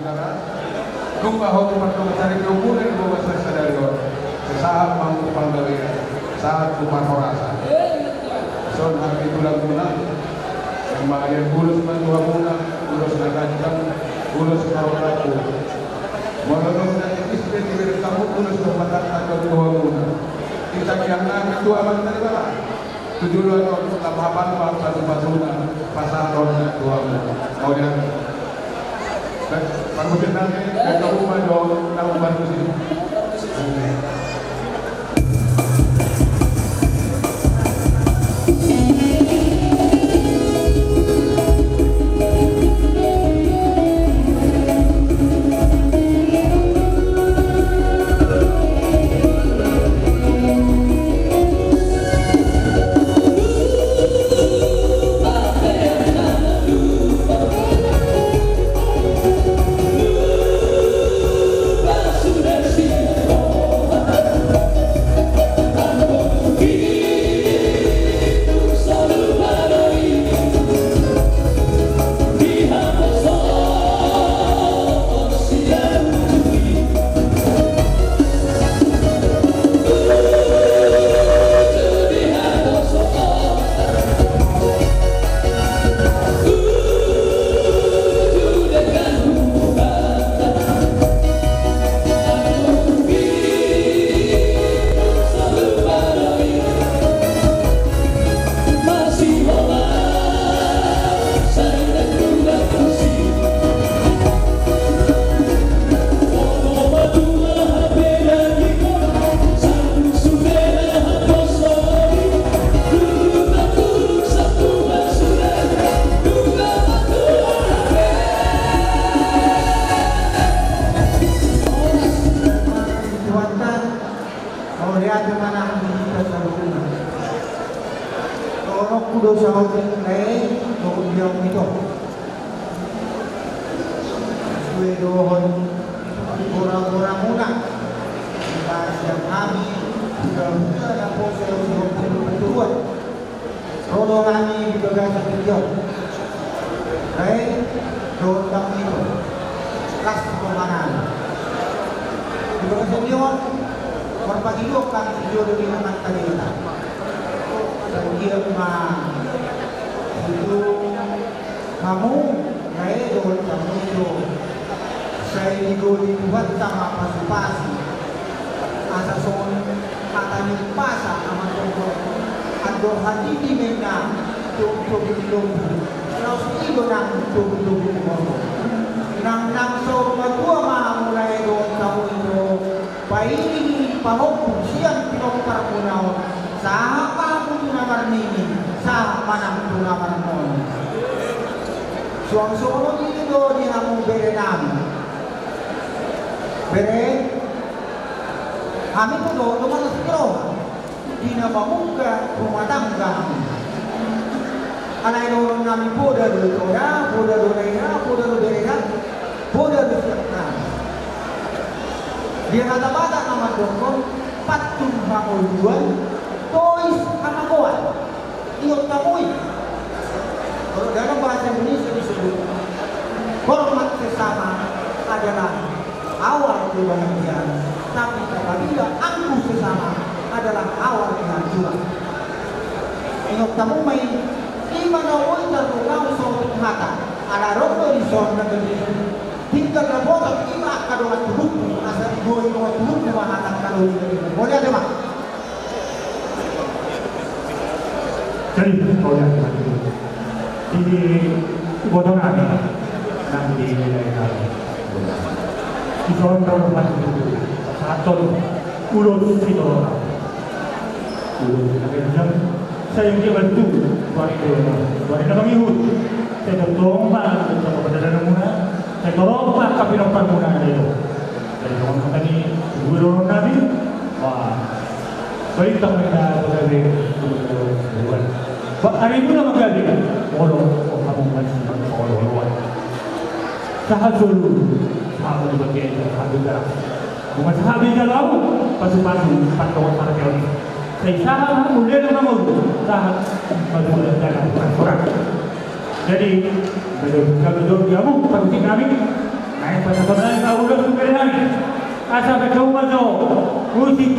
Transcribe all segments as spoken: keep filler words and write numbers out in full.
Nunga ho tu pardongan saripeon muna di boban sadari on. Sahat ma hamu tu panggabean, sahat tu parhorasan. Songon hami tulang muna, naeng mangalian ulos ma tu hamuna, ulos na ganjang, ulos na rorobot. Molo na tipis pe dibereng hamu ulos dohot hata tu hamuna, di tangiang nami tu Amanta Debata. Tu joloan on lam hapal ma pasupasuna pasahatonna tu hamu. Mauliate. Parmusik nami, baen hamu ma jo na umbar musik. Tuhanta, mauliate ma nang di hita saluhutna. Dohononku do saotik lae, dohot di hamu ito. Sue dohot goragoramuna, dipaasian hami hulahula naposo di hopeng paturuan. Ro do hami di bagasan tingki on. Lae, dohot hamu ito. Las do manang di bagasan tingki on, marpangidoan hami tu jolo ni Amanta Debata. Sai anggiat ma hutu hamu, lae, dohot hamu ito. Sai digoli Tuhanta ma pasupasu. Asa songon hata ni umpasa, amang dohot, andor hatiti ma inna togutogu ni lombu, laos i do nang togutogu ni horbo. Nang nang saur matua ma hamu, lae, dohot hamu ito. Pairingiring pahompu sian pinomparmuna on, sahat ma hamu tu na marnini, sahat ma nang tu na marnono. Suang songon i do di hamu berenami. Bere, hami pe dohot do manang sitio di na mamungka rumah tangga. Alai dohononnami poda do ito da, poda do lae da, poda do bere da, poda do siap da. Dia hata Batak na mandokkon, pantun hangoluan, tois hamagoan. Ingot hamu i. Kalau dalam bahasa Indonesia disebut, hormat sesama adalah awal kebahagiaan, tapi apabila angkuh sesama adalah awal kehancuran. Ingot hamu ma i, i ma na boi tarlumobi saotik hata, ala ro do dison na gede. Tinggal na botok i ma angka dongan tubuhku, asa digori dongan tubuhku ma hata angka dongan tubuhku. Mauliate ma. Jadi, mauliate ma. Di botonami nang di wilayah nami. Dison ro do hami sahat tu ulos sitio. Ulos na ganjang. Sai anggiat ma tutu, bari do, bari na mangihut. Sai tongtong ma, tongtong ma padalanmuna. Sai torop ma angka pinomparmuna, na i do. Jadi, songon hata ni guru nami, wah, balintang ma inna pagabe, ba arimuna ma gabe, molo hamu manang olo-oloan. Sahat solu, sahat ma di bagian, sahat di dalam. Nunga sahat be jalo hamu pasupasu pardongan saripeon i. Sai sahat ma hamu leleng mangolu, sahat ma tu dalan parhorasan. Jadi, gabe dor di hamu parmusik nami. Naeng Asa berdoa jo musik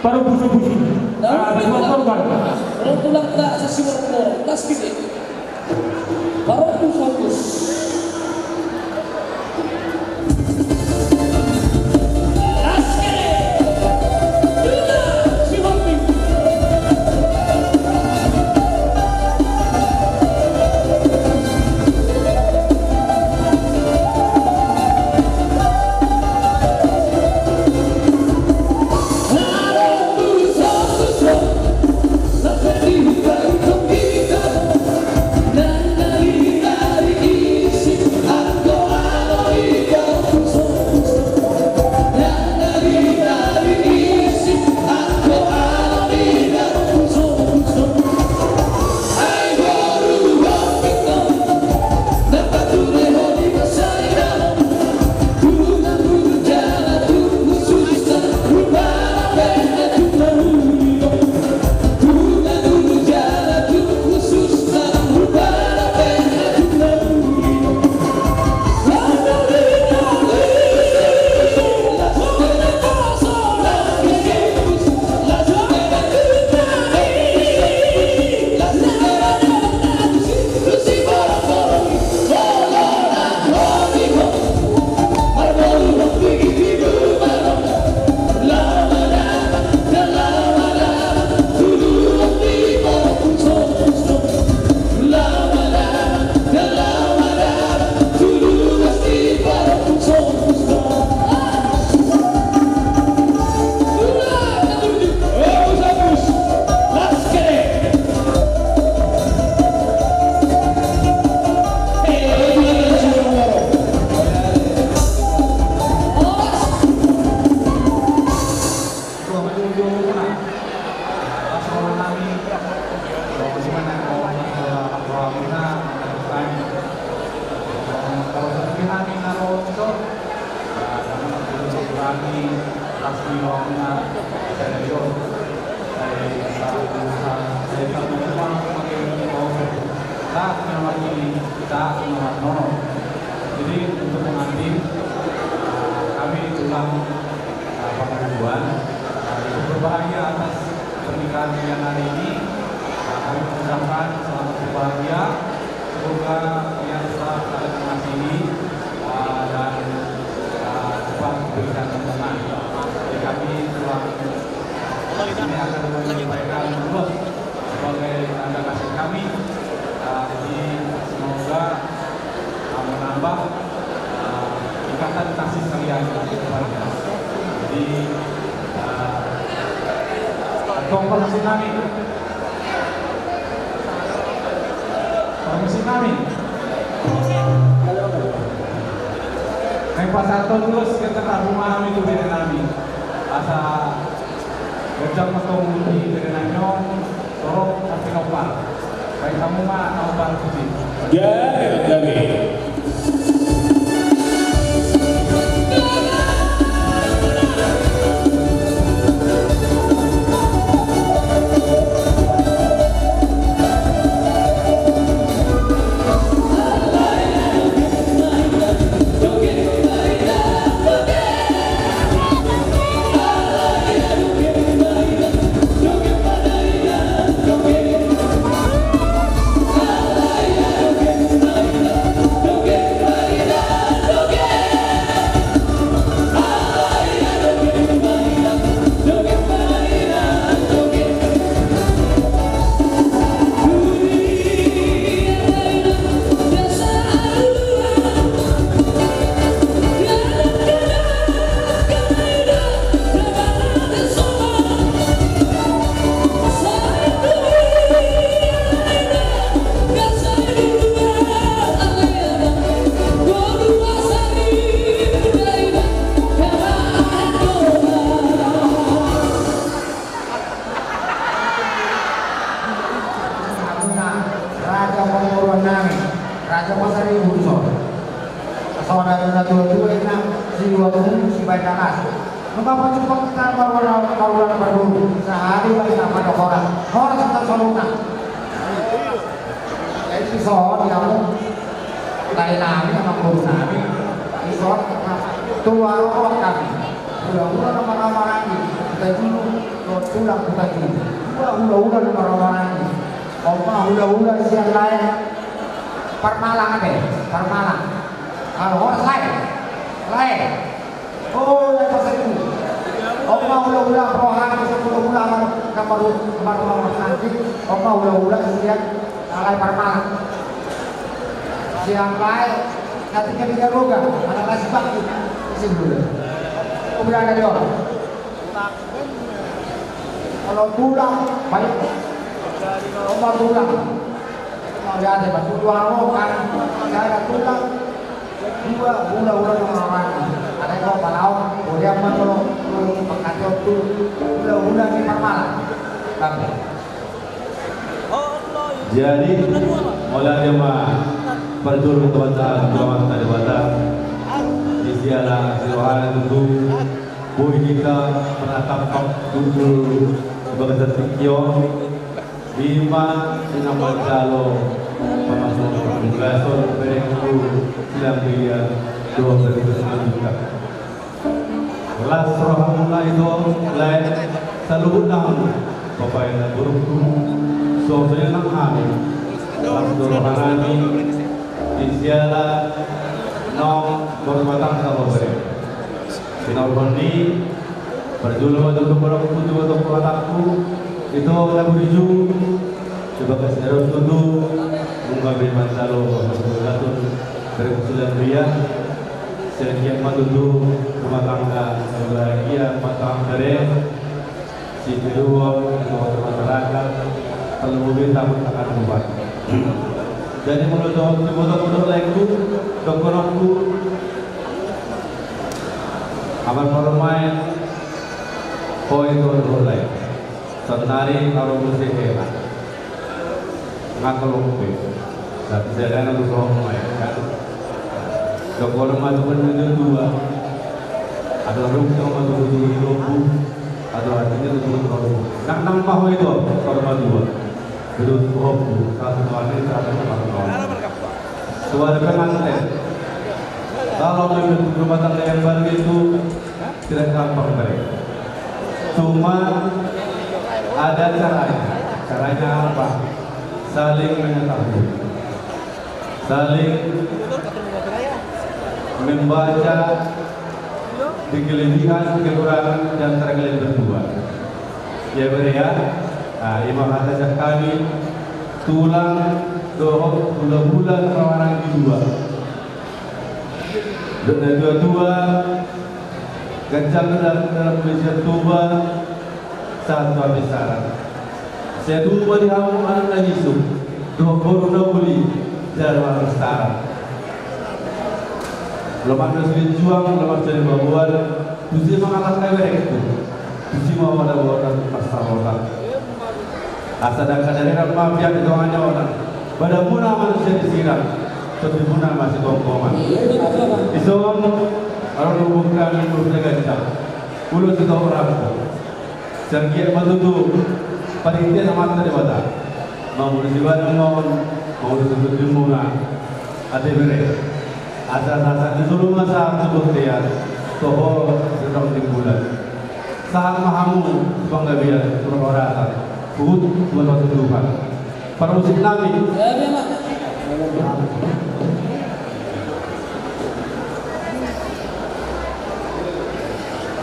parompuson-ompuson. Nah, ah, musik parompuson. Parompuson, tak sasi parompuson. Las gitu. Parompuson-ompuson. Jadi untuk pengantin, kami tulang, eh, Pangaribuan, eh, ikut berbahagia atas pernikahan kalian hari ini. Eh, kami mengucapkan selamat berbahagia. Semoga kalian tetap saling mengasihi, eh, dan, eh, cepat diberikan kemenangan. Jadi kami tulang ini akan menyampaikan dua sebagai tanda kasih kami. Ah, jadi semoga, ah, menambah, ah, ikatan kasih kalian ke depannya. Jadi, ah, tong parmusik nami. Parmusik nami. Naeng pasahathon dos ganjang na rumah nami tu bere nami. Asa ganjang ma tong di bere nami on. Torop na pinompar. Baen hamu ma na hombar puji. Gabe, gabe. Hamuna raja pamoruan nami, raja Pasaribu dison. Saudara na tua-tua inna, si dua tumu, si baik alas. Nunga pacupak kita marula, marula na marulu. Sahali baik na mandok horas. Horas kita soluna. Jadi dison, ya, lae nami, amangboru nami. Dison, tua roa kami. Hulahula na marhahamaranggi, Hutajulu, dohot tulang Hutajulu. Dua hulahula na marhahamaranggi. On ma hulahula sian Lae Parmalang ate, Parmalang. Alo, horas Lae. Lae. O, Lae Pasaribu. On ma hulahula rohanggi, hulahula na mar-, na marhahamaranggi. On ma hulahula sian Lae Parmalang. Sian Lae, na tinggal di Garoga, anak Lasi Bakti. Isi dulu. Kemudian ada dua. Kalau tulang, baik. Kalau tulang. Kalau dia ada batu dua rokan, saya ada tulang. Dua hulahula na marhahamaranggi. Ada kau palawan, kemudian mah kalau, kalau pangkatio tu hulahula ni Parmalang. Tapi Jadi, mauliate ma parjolo tu Amanta Debata, di siala sirohana tutu, boi hita marnatampak tutu di bagasan tingki on, ima na manjalo pamasuhon, pamasuhon berengku, silang dia, dohot berengku selanjutnya. Las rohamuna ito, Lae, saluhutna hamu, bapak inang borungku, suang songon i nang hami, las do rohanami, di siala naung marumah tangga ho bere. Sinorhon ni, parjolo ma tutu borungku, jolo tu pamatangku, ito na burju, di bagas ni ari on tutu, nunga be manjalo, berengku silang dia, Sian i ma tutu rumah tangga bahagia, rumah tangga bere, sitiruon, di tengah masyarakat, terlebih tahun akan depan. Jadi, molo dohot, molo dohot laengku, dohononku, amang parumaen, ho ito dohot lae. Saonari ro muse hela. Nga kolok be. Tapi sadana tu sohom mai, kan. Dohonon ma tu na dua. Atau ruk sama tu tu tu. Atau artinya tu tu tu. Nang nang ma ho ito, korma dua. Betul tu ho, satu kali, satu kali. Suara pengantin. Kalau memang rumah tangga yang baru itu tidak gampang, baik. Cuma ada caranya. Caranya apa? Saling mengetahui. Saling membaca di kelebihan, kekurangan di antara kalian berdua. Ya, bere ya? Nah, ima hata sian hami, tulang dohot hulahula na marhahamaranggi dua. Dohot na dua-dua, ganjang dalam, dalam kondisi tuba, sahat tu habisaran. Sai tuba di hamu anak na bisuk, dohot boru na uli, jala marhabisaran. Lomak na sude juang, lomak sude baboan, tusi mangalangka berengku, tusi ma wada-wada marsarotan. Asa dangka dareran ma piak di tonga ni onan. Badanmuna ma na sian di sirang, tondimuna ma sitongkoman. Dison, ro do hami muruk na ganjang. Ulos di tohorangku. Sian i ma tutu, panitia na mata di mata. Mangolu sibadan ma on, mangolu sitondimuna. Ate bere. Asa, asa, asa, di solu ma sahat tu bontean. Toho, sedang di bulan. Sahat ma hamu tu panggabean, tu parhorasan, huhut tu parmusik nami.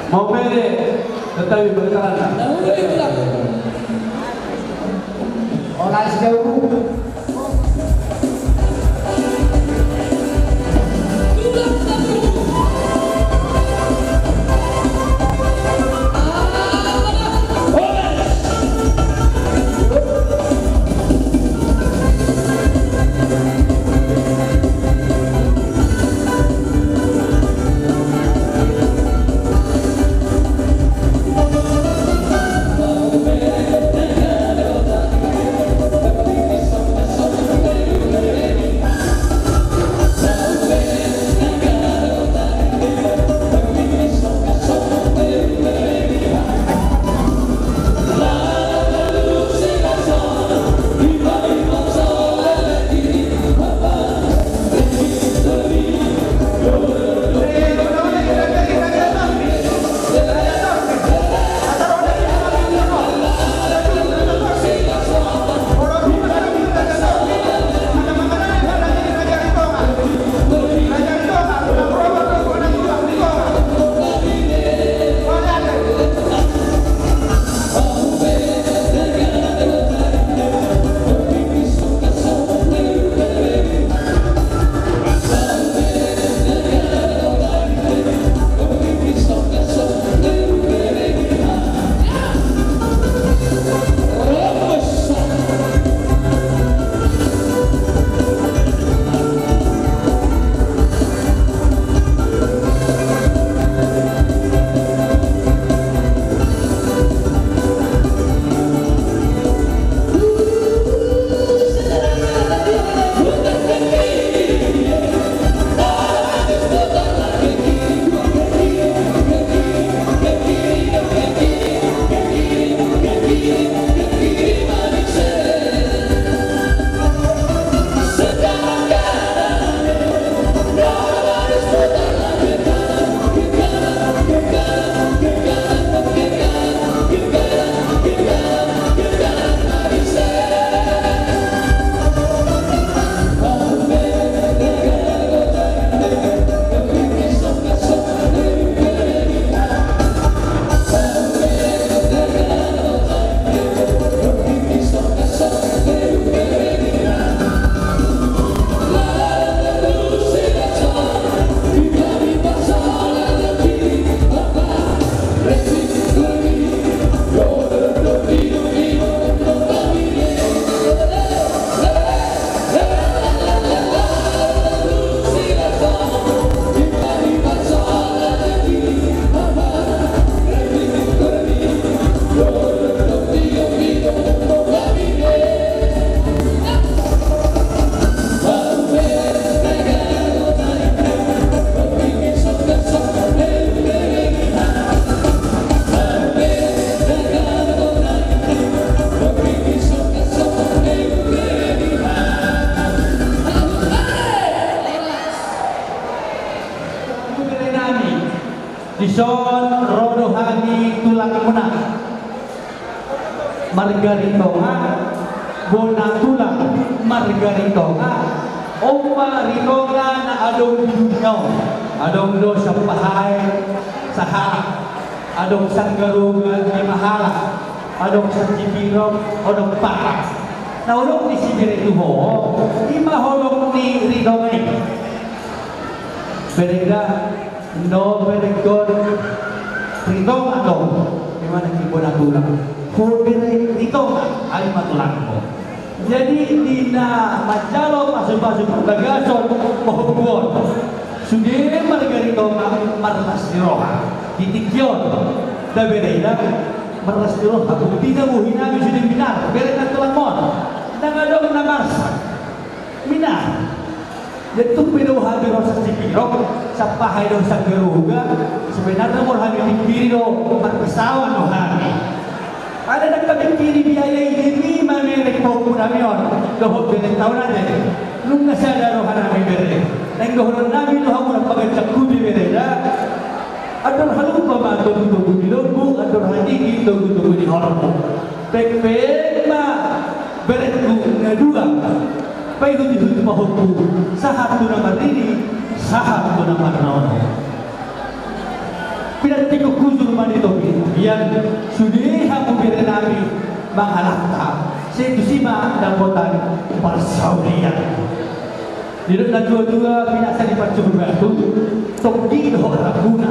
Mau bere, tetapi berkelana. Olah si daun. Nami, dison ro do hami tulangmuna. Marga Ritonga, bona tulang marga Ritonga. On ma Ritonga na adong di dunia on. Adong do Sampahae sahalak, adong Sanggaroga lima halak, adong Sanjipirong, adong Parang. Na holong ni si bere tu ho, i ma holong ni Ritonga i. Berengga, no, berengga Ritonga do. Di mana ki bona tulang? Ho bere Ritonga, ai ma tulangmu. Jadi di na manjalo pasupasu parbagason pahompu on, sude marga Ritonga marlas ni roha. Di tingki on da bere da marlas ni roha. Buktina bohi nami sude minar, bere na tulang on. Ndang adong na marsak. Minar. Jadi tung pe do hami ro Sanjipirong, Sampahae dohot Sanggaroga, sebenarna molo hami pingkiri do, marpesawat do hami. Alai ndang hami pingkiri biaya i, demi mamereng pahompu nami on dohot bere taon ate. Nunga sada roha nami bere. Naeng dohonon nami do hamu na paganjang huti bere da. Andor halumpang ma togutogu ni lombu, andor hatiti togutogu ni horbo. Pengpeng ma berengku na dua, paihutihut pahompu, sahat tu na marnini, sahat tu na marnono. Pinantikhon hujur ma di topi, ia sude hamu bere nami mangalangka, sai tusi ma dapotan parsaulian. Didok natuatua, pinasa di pancur batu, tonggi dohot rambuna.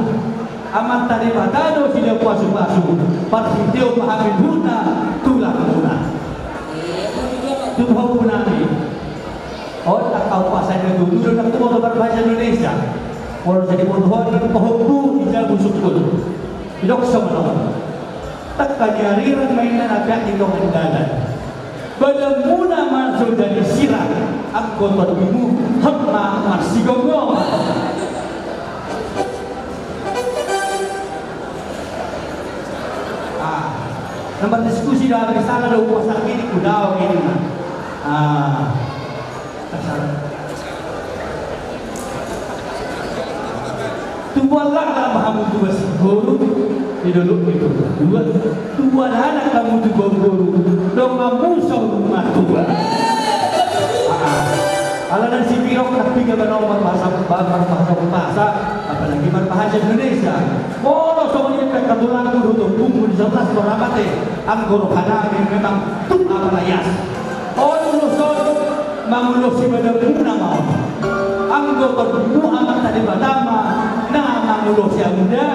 Amanta Debata do sian pasupasu, parhitean ma hami huna tulangmuna. Tu pahompu nami. On, angka umpasa na tutu do, ndang huboto marbahasa Indonesia. Molo sai diboto ho, pahompu, i jabu sungkun. Didok songon on. Tangkas ni ariran ma inna na peak di tonga ni dalan. Badanmuna ma so jadi sirang, anggo tondimu hot ma marsigomgom. Ah, na mardiskusi do hami, sala do umpasa i, hudaon i ninna. Ah. Tubuan laklak ma hamu tubuan siboru, di dolok ni boru dua, tubuan anak hamu tubuan boru, donganmu saur matua. Ah, ala na si Pirong na piga ba na marbahasa, marbahasa, marbahasa, apalagi marbahasa Indonesia. Molo songon i pe angka tulangku dohot ompungku di saluhutna salamate, anggo rohanami memang tuk apala ias. On ulos on mangulosi badanmuna ma on. Anggo tondimu Amanta Debata ma na mangulosi hamu da.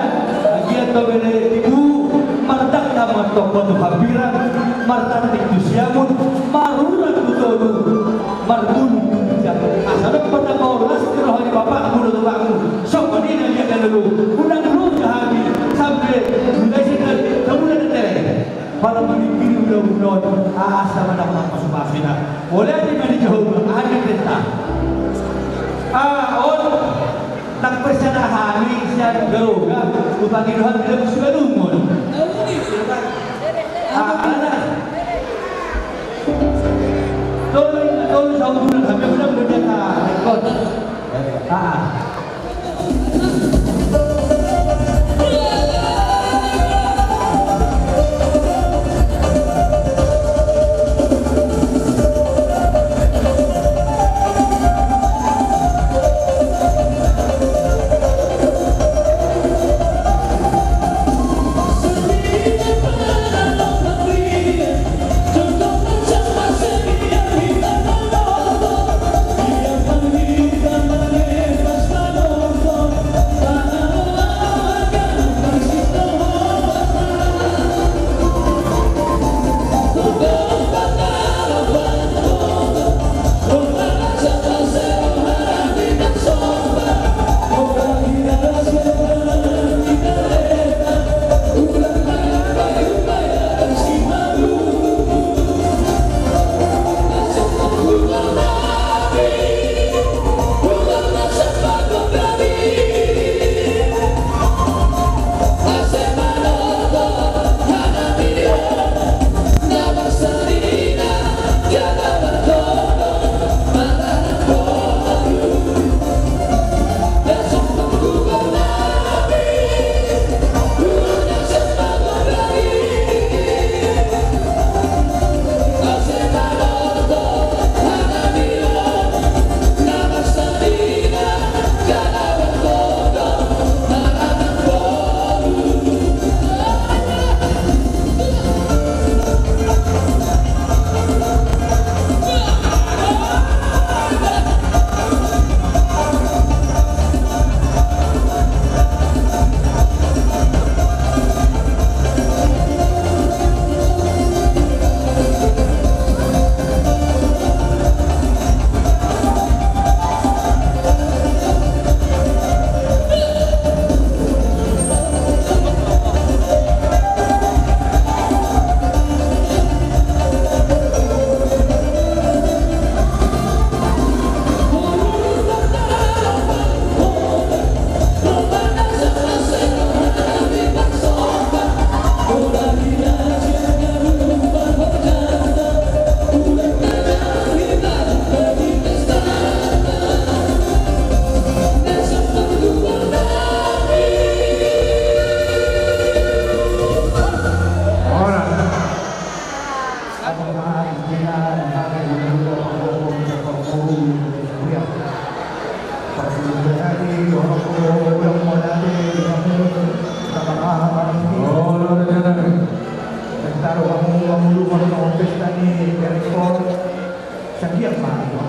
Bagian do bere tibu, mardangka ma antong tu hambirang, martanding tu siamun, marurat tu toru, marbulung tu ginjang. Asa dompak na paolas di roha ni bapakmu dohot tulang, songon i na liat na lolo, unang loja hami sampe mulai sian na mula na tere. Pala mangiring ulaon on, asa ma dapot pasupasu na. Mauliate ma di Jahowa, aha ni denta. Ah, on, ndang persada hami sian Garoga, hupangido hami lagu Simalungun. Ah, ala na. Tolu, tolu saut bulan, hami ulang berjata, rekod. Ah.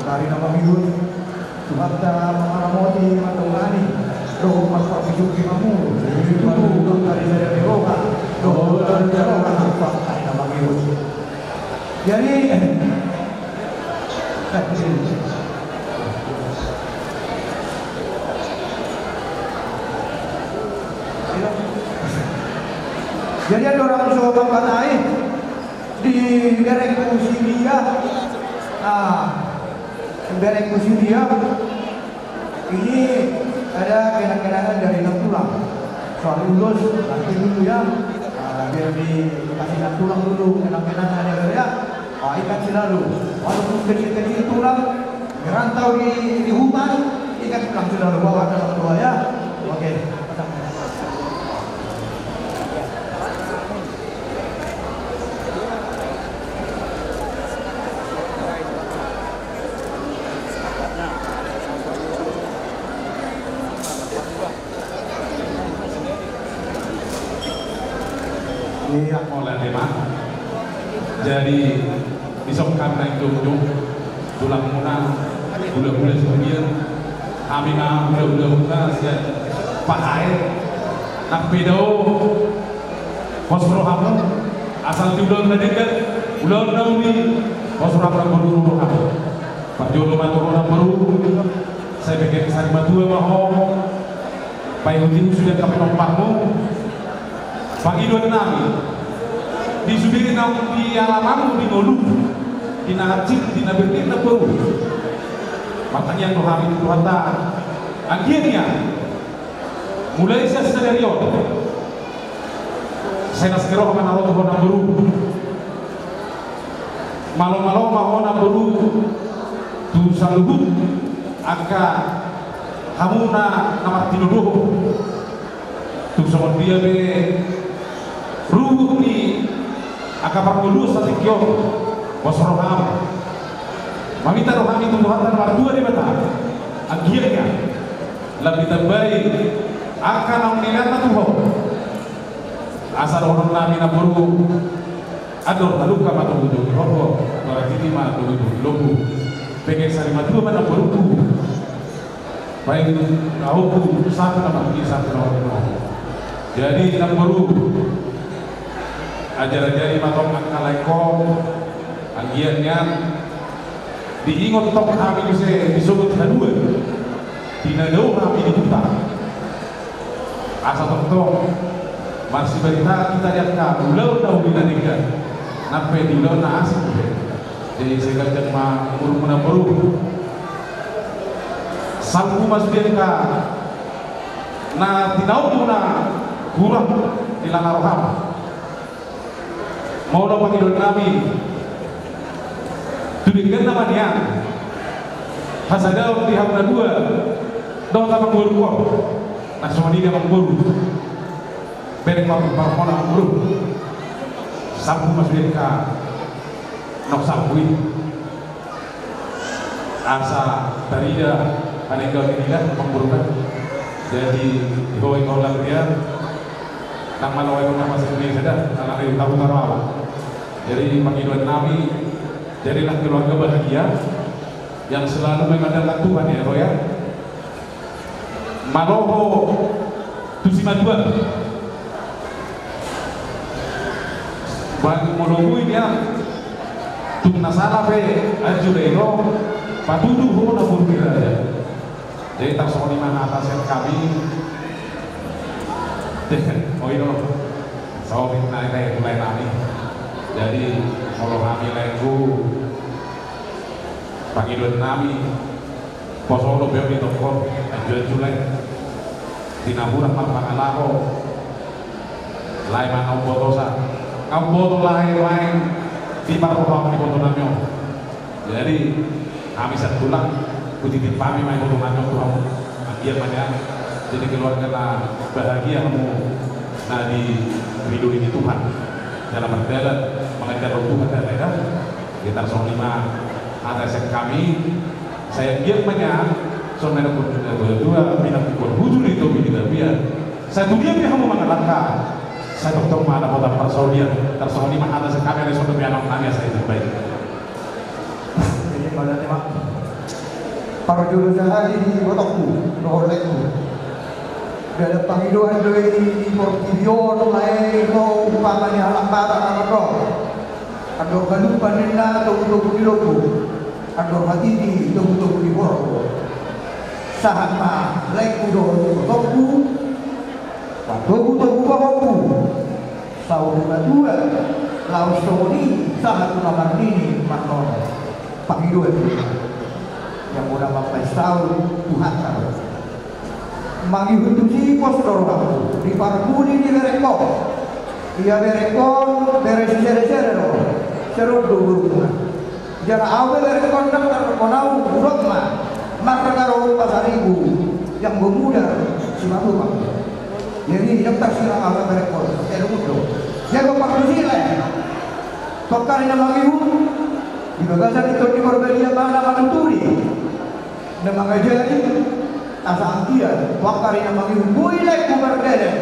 Ari na mangihut, Tuhanta mangaramoti ma antong nami, dohot marpangisuki ma hamu, di tubu dohot ari sada ni roha, dohot ari sada ni roha, Tuhanta na mangihut. Jadi, jadi andorang so mangkatai, di berengku si dia, ah, berengku si dia, ini ada kenang-kenangan dari nang tulang. Soal ulos, nanti dulu ya. Ah, biar dikasih nang tulang dulu kenang-kenangan ya, ya. Ah, ikat selalu. Walaupun kecil-kecil tulang, merantau di, di hutan, ikat pulang selalu, bawa ke orang tua ya. Oke. Ia, mauliate ma. Jadi, dison hami naeng jongjong, tulangmuna, hulahula sian dia, hami ma hulahula sian Pahae, nang pe dao, pos rohamu, asal di ulaon na denggan, ulaon na uli, pos rohamu nang boru rohamu. Parjolo ma tu ho nang boru, sai bege sari matua ma ho, paihutihut sude angka pinomparmu. Pangidoan nami, di sude naung di alamanmu di ngolu, di na hansit, di na bernit nang boru. Martangiang do hami tu Tuhanta, anggiat ia, mulai sian sadari on, sai las ni roha ma na ro tu ho nang boru. Malomalo ma ho nang boru tu saluhut angka hamuna na martinodohon. Tung songon dia pe ruhut ni angka parngoluon satingki on, pos roham. Maminta do hami tu Tuhanta na martua Debata, anggiat ia lam ditambai angka naung nilaanna tu ho. Asa dohonon nami nang boru, andor na lungka ma togu-togu ni horbo, andor na titi ma togu-togu ni lombu. Bege sari matua ma nang boruku. Baen na hopu, sapu na margi, sapu na margi. Jadi nang boru, ajar-ajari ma tong angka laengkon, anggiat nian diingot tong hami muse, disogot haluan di na dao hami di huta. Asa tongtong marsibarita hita di angka ulaon na uli na denggan, nang pe di ulaon na asing pe. Jadi sai ganjang ma umurmu nang boru. Salpu ma sude angka na tinaonmu na hurang di langa roham. Molo pangidoan nami, tu dengganna ma nian hasadaon di hamu na dua dohot amangboru on. Na songon i di amangboru, bereng ma parmona amangboru. Salpu ma sude angka naung salpu i. Asa tarida paninggal ni ida, amangboru. Jadi di ho i ma holan dia, nang malo i ma masa Indonesia da, nang ada di tahu tahu apa. Jadi pangidoan nami, jadilah keluarga bahagia yang selalu mengandalkan Tuhan ya, Bro ya. Malo ho tu simatua. Bang molo boi nian, tung na sala pe, anju da i ro, patudu ho na buruk i raja. Jadi tarsongon i ma hata sian hami. Oh, i do. Saotik na i, mulai nami. Jadi molo hami laengku, pangidoan nami, poso do pe on di tongkol, anju-anju lae. Di na hurang marpangalaho, lae ma na umbotosa. Na umboto lae, lae di parrohahon ni boto nami on. Jadi hami sian tulang, hutitip hami ma i boto nami on tu hamu. Anggiat ma nian jadi keluarga na bahagia hamu na diridoi ni Tuhan. Jala mardalan manganjar roha Tuhan da lae da. Jadi tarsongon i ma hata sian hami. Sai anggiat ma nian, songon na nidok ni natua-tua, pinangidoan hujur i topi ni tapian. Sai tu dia pe hamu mangalangka, sai tongtong ma dapotan parsaulian. Tarsongon i ma hata sian hami, ale songon i ma hata sian hami, asa i terbaik. Jadi pada tema. Parjolo sahali di ibotongku dohot laengku. Dalan pangidoan do i di portibi on, lae, ito umpama ni halak Batak na mandok: Andor halumpang ninna togutogu ni lombu, andor hatiti togutogu ni horbo. Sahat ma laengku dohot ibotongku, patogutogu pahompu, saur matua, laos songon i sahat tu na marnini marnono. Pangidoan do i. Ia muna mambahen saur Tuhanta do. Mangihut tusi pos do rohangku di parbuni ni berengkon. Ia berengkon bere siseresere do, seron do borumuna. Jala au pe berengkon ndang tarpona au, hudok ma, marga Roha Pasaribu, yang pemuda Simatupang. Jadi ndang tarsirang au na berengkon, seron do. Jadi partusi, lae, tongkari na mangihut, di bagasan ni Tondi Porbadia ma na manuturi na mangajari, asa anggiat tu angka ari na mangihut boi laengku mardalan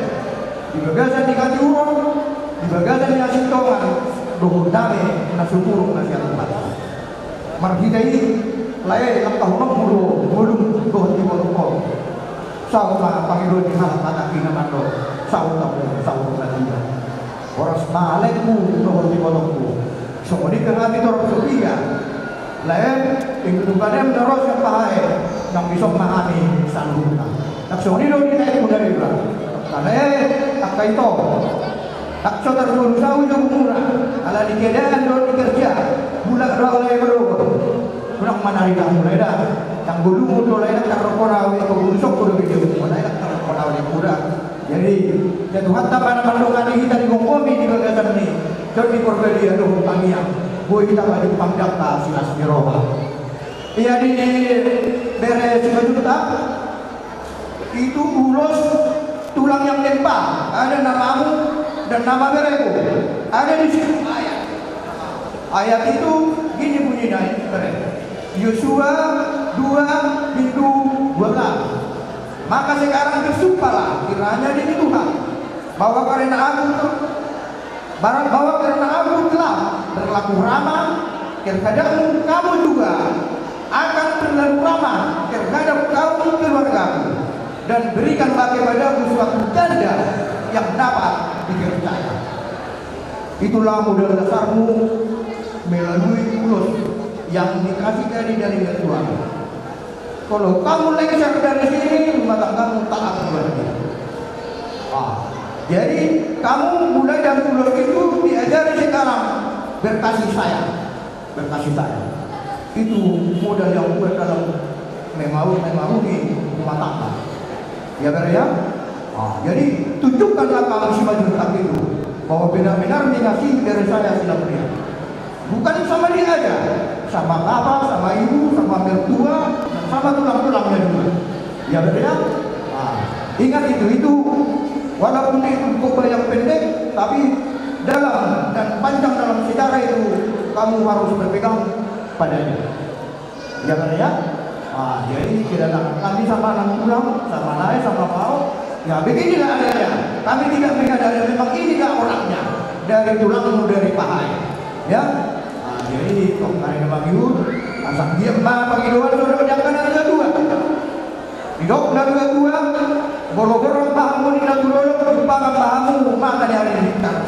di bagasan ni hatiuron, di bagasan ni hasintongan dohot dame na sumurung na sian Tuhanta. Marhite i, lae, langkahononmu do ngolum dohot ibotongkon. Saut ma pangidoan ni halak Batak i na mandok: Saut hamu, saut ma dia. Horas ma laengku dohot ibotongku. Songon i pe hami torop Sophia, lae, ingkon tu hami na ro sian Pahae, nang dison ma hami saluhutna. Nang songon i do di laengku na deba. Lae, angka ito, nang so targolu saut jomuna, ala ni keadaan dohot ni kerja, mulak do au, lae, molo unang manari tamu, lae, da. Nang golumu do, lae, nang tarrongkon au, i pagolu sokku do bejemu, lae, nang tarrongkon au, lae, muna. Jadi, ia Tuhanta ma na mandongani hita di gomgomi di bagasan ni Tondi Porbadia dohot tangiang, boi hita ma jumpang dangka silas ni roha. Ia di bere Simanjuntak, itu ulos tulang yang nempa, ada namamu dan nama beremu, ada di situ ayat. Ayat itu gini bunyinya, bere. Yosua dua, bindu dua belas. Maka sekarang bersumpahlah kiranya demi Tuhan, bahwa karena aku ter-, bahwa, bahwa karena aku telah berlaku ramah terhadapmu, kamu juga akan berlaku ramah terhadap kaum keluargaku, dan berikanlah kepadaku suatu tanda yang dapat dipercaya. Itulah modal dasarmu melalui ulos yang dikasih tadi dari mertuamu. Kalau kamu lengser dari sini, rumah tanggamu tak akan bahagia. Ah, jadi kamu mulai dari ulos itu diajari sekarang berkasih sayang, berkasih sayang. Itu modal yang kuat dalam memau-, mengarungi rumah tangga. Ya, bere, ya? Ah, jadi tunjukkanlah kamu Simanjuntak itu bahwa benar-benar mengasihi bere saya si Laprian. Bukan sama dia aja, sama bapak, sama ibu, sama mertua, sama tulang-tulangnya juga. Ya, bere, ya? Ah, ingat itu, itu walaupun itu khotbah yang pendek, tapi dalam dan panjang dalam sejarah itu kamu harus berpegang padanya. Ya, bere, ya? Ah, jadi kedatangan kami sama nang tulang, sama lae, sama pao, ya beginilah adanya. Kami tidak mengada-ada, memang inilah orangnya. Dari tulangmu, dari Pahae. Ya? Ah, jadi, tongkari na mangihut, asa anggiat ma pangidoan dohot angka na tua-tua. Didok na tua-tua, borok-borok ma hamu ni na tulolok, jumpangan ma hamu mata ni ari ni bintang.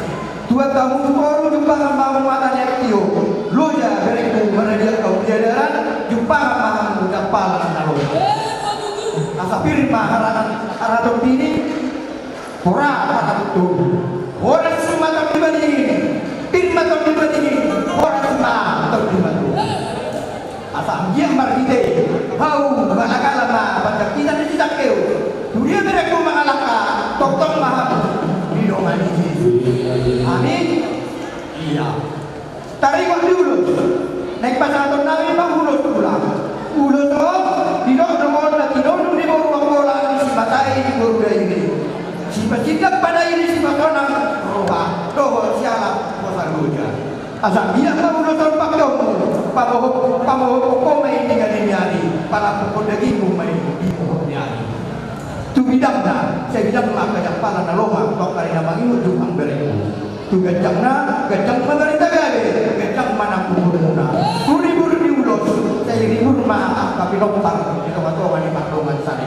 Tuat hamu tu toru, jumpangan ma hamu mata ni ari tio. Loja berengku, maradiak hamu di adaran, jumpangan ma hamu dampalan na loja. Asa pir ma haraton, haraton dini, hora haraton toru. Horas ma Tondi Madini, pir ma Tondi Madini, horas ma Tondi Madini. Asa anggiat marhite i, hau mangalangka ma panjangkitan ni si Sakkeu. Tu dia berengku mangalangka, tongtong ma hamu didongani Jesus. Amin. Ia. Taringot di ulos. Naeng pasahaton nami ma ulos ulang. Ulos on, didok do on na tinonun ni boru Ambolang, sipatai ni boru Dairi, sipasindak panaili, sipasonang roha dohot sialap hosa loja. Asa anggiat ma ulos on pakeonmu, pamohop, pamohop ho ma i di gani ni ari, palampukkon dagingmu ma i di pohop ni ari. Tu bidangna, sai bidang ma angka jampalan na lomak, tongkari na mangihut jumpang berengku. Tu ganjangna, ganjang ma barita gabe, ganjang ma nang umurmuna. Tu ribur ni ulos, sai ribur ma angka pinompar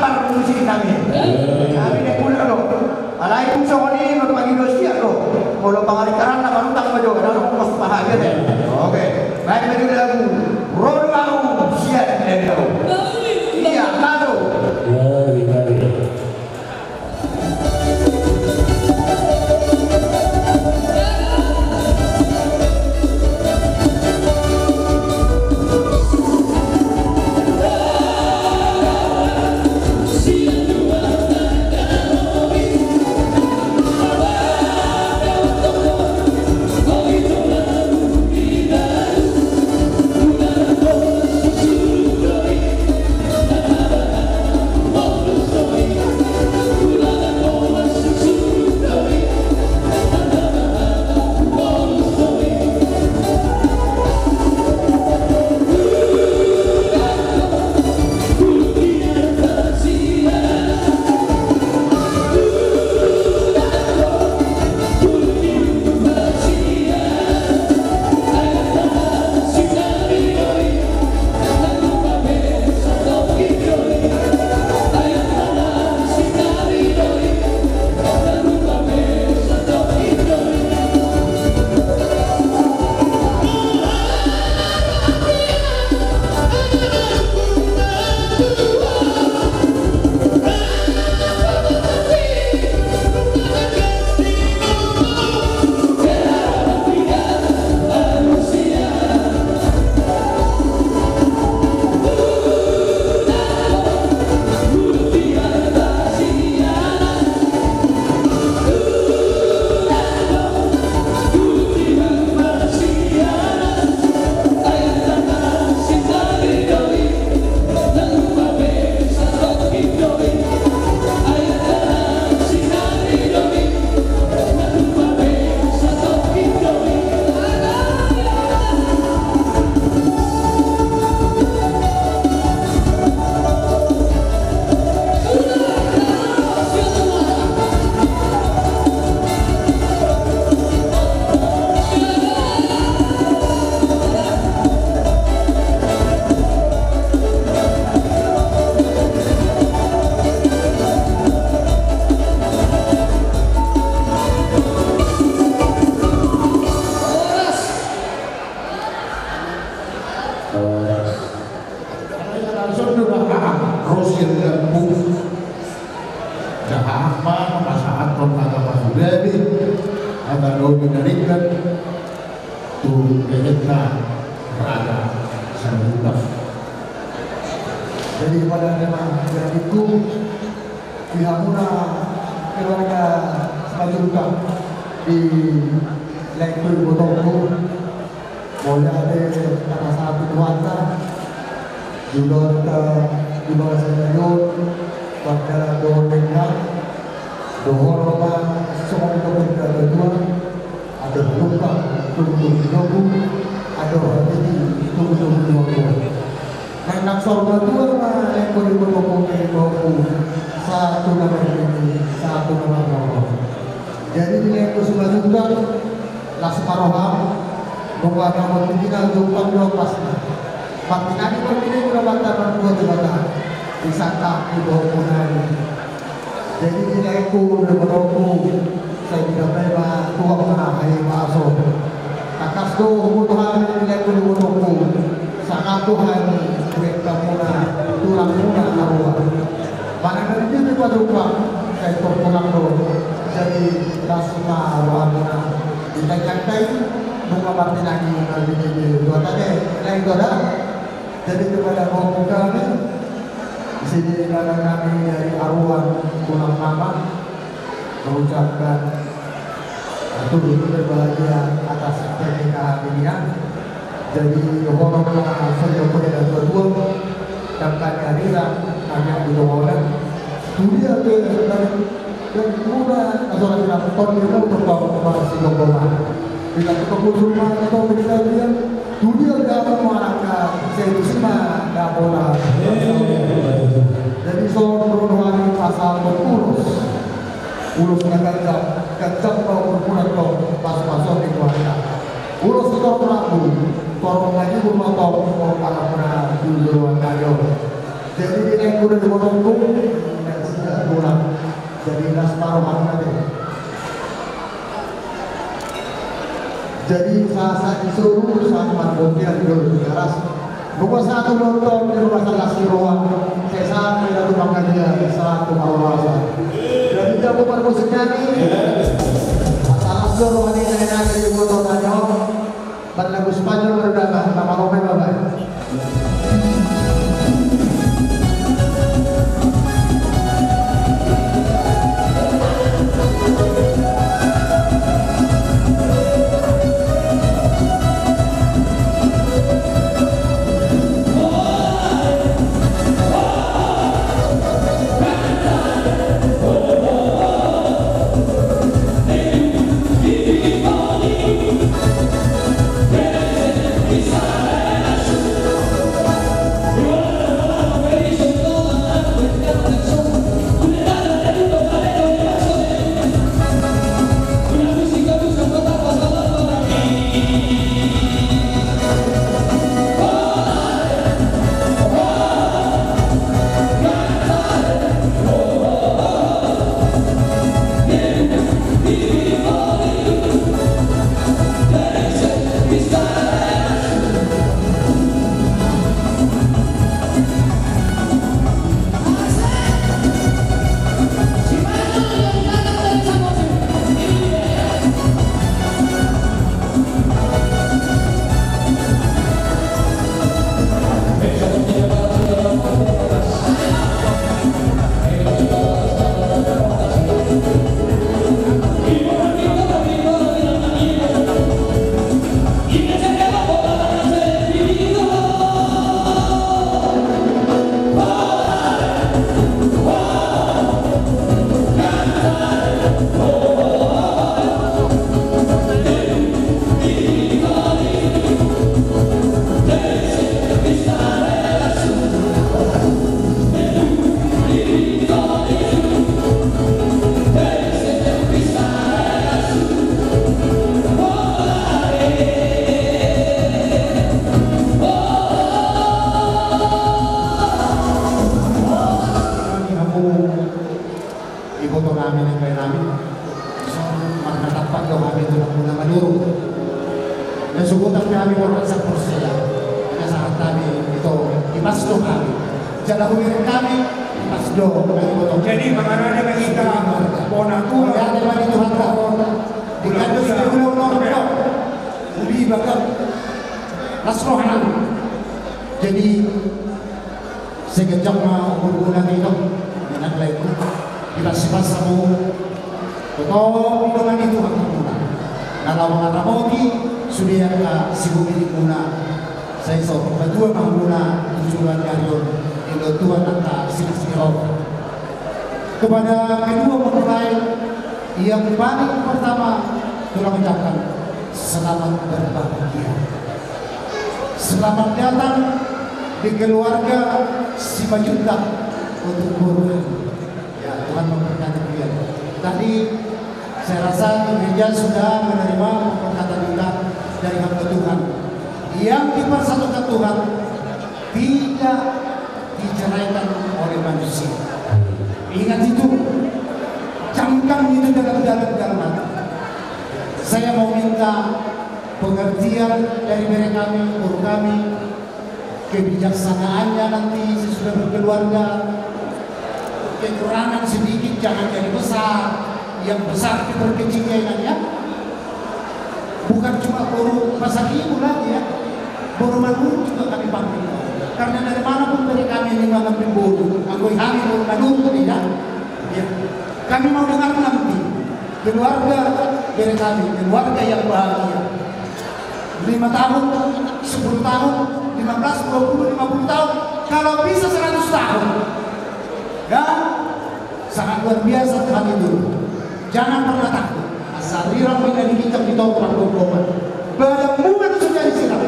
parmusik nami. Nami ne guna do. Alai tung songon i ma mangido sian do. Molo pangaringkaranna marutang ma jo, na ro pos pahaja de. Oke. Baik ma jo lagu. Ro do au sian de do. Ia, lagu. Horas. Alai na langsung do dahahang, ro sian lambung. Dahahang ma, pasahathon hata pasupasu, hata na umbilingkan tu lehonna Raja Simanjuntak. Jadi pada tema itu, di hamuna keluarga Simanjuntak, di laengku, ibotongku, mauliate tapasahat tu Tuhanta, di ulaon, di bagasan on, mardalan dohot denggan, dohonon ma songon nidok ni natuatua, andor halumpang, tubu-tubu ni lombu, andor hatiti, tubu-tubu ni lombu. Naeng saur matua ma, naeng pudi ma pongki, sahat tu na marnini, sahat tu na marnono. Jadi di laengku Simanjuntak, las ma roham, nunga na marnini na jumpang do pasna. Martinangi ma di Amanta Martua Debata, di sangkap di bohongmuna i. Jadi di laengku, di bohongku, sai ditambai ma tuak na hahipason. Tangkas do huboto hami di laengku, di bohongku, sangap do hami, di laengku, muna, tulangmuna na rua. Manang na di dia pe pajumpang, sai tor tulang do. Jadi las ma rohamuna. Di tangiangta i, nunga martinangi na di dia pe tuak tadi, lain do da. Jadi kepada bohongku hami, di sini ada kami dari Aruan Tulang Mama mengucapkan turut berbahagia atas pernikahan ini ya. Jadi dohonon ma songon nidok ni natuatua, dangka ni arira, hami di dongan, tu dia pe, dari, dari muna, asal kita tonton dia, tonton, tonton, tonton, tonton, tonton, tonton, tonton, tonton, tonton, Tudia daun manangka, setusi ma dapot. Jadi songon rohani pasal ulos. Ulos na ganjang, ganjang ma umurmuna tong, pasupasu ni Tuhan. Ulos torop rambu, torop lagi umur tong, torop anak muna dulu angka. Jadi di naik kuda di botong tung, naik sida tulang. Jadi las ma rohana be. Jadi sahat-sahat ni solu, sahat marbontean di dolok Tigaras. Nunga sahat tu lontong di rumah tangga si roha. Sai sahat ma i tu panggabean, sahat tu parhorasan. Jadi jago parmusik nami. Asal las do roha ni nai nai di motor tanyo. Bang lagu Spanyol baru dapat, nama Rome bapak. Iboto nami, nang lae nami. Marnatampak do hami tu hamuna Maduru. Na subutan pe hami borhat saporsea. Na sahat hami ito, ipas do hami. Jala hubereng hami, ipas do hami iboto. Jadi mangarade ma hita bona tu. Mauliate ma di Tuhanta. Di kandus di ulang ulang. Uli bagak. Las rohana. Jadi Sai ganjang ma umurmuna, nang laengku. Dipasipas hamu. Totop didongani Tuhan hamuna. Na laho mangaramoti sude angka sibumiringmuna. Sai so patua ma hamuna tu joloan ni ari on. Didok Tuhan angka silas ni roha. Kepada kedua mempelai yang paling pertama, tulang ucapkan selamat berbahagia. Selamat datang di keluarga Simanjuntak untuk boru. Ya, Tuhan memberkati kalian. Tadi saya rasa gereja sudah menerima pemberkatan juga dari hamba Tuhan. Yang dipersatukan Tuhan tidak diceraikan oleh manusia. Ingat itu, camkan itu dalam-dalam dalam hati. Saya mau minta pengertian dari bere kami, boru kami, kebijaksanaannya nanti sesudah berkeluarga, kekurangan sedikit jangan jadi besar, yang besar diperkecilnya, ingat ya. Bukan cuma boru Pasaribu lagi ya, boru Manurung juga kami panggil. Karena dari mana pun bere kami ini mengambil boru, anggo hami boru Manurung tidak. Ya. Kami mau dengar nanti keluarga bere kami, keluarga yang bahagia. Lima tahun, sepuluh tahun, lima belas, dua puluh, lima puluh tahun, kalau bisa seratus tahun. Ya, sangat luar biasa Tuhan itu. Jangan pernah takut. Asa rirang ma na di ginjang, di tongtong, di tongtong. Badanmu ma na so jadi sirang.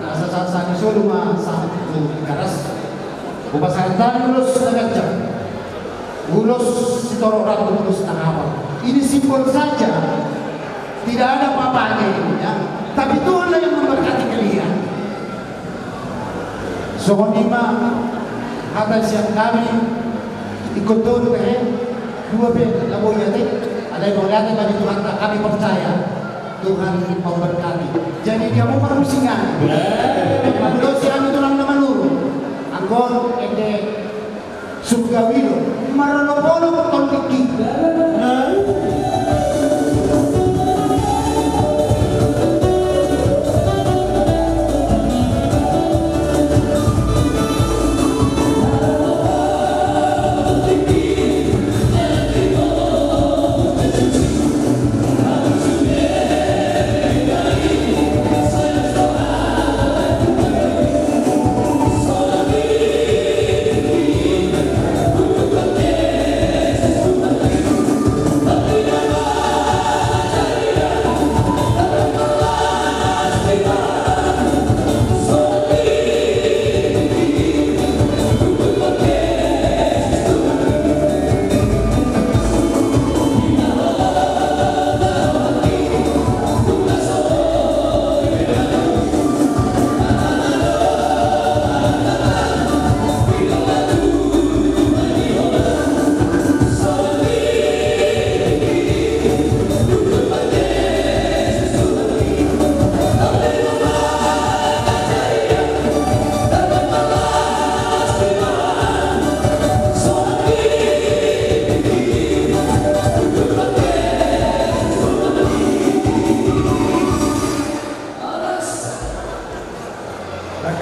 Nah, sasaat ni solu ma sampe tu Tigaras. Hupasahat hami ulos na ganjang. Ulos sitorop ratu, ulos na hapal. Ini simbol saja. Tidak ada apa-apanya ini, ya. Tapi Tuhanlah yang memberkati kalian. Songon i ma hata sian hami. Ingkon tolu pe, dua pe na boi ate. Alai mauliate ma di Tuhanta, kami percaya Tuhan memberkati. Jadi dia mau parmusingan. Mandosi anu tulang na manurun. Anggo ende surgawi do. Marolopolop tondingki.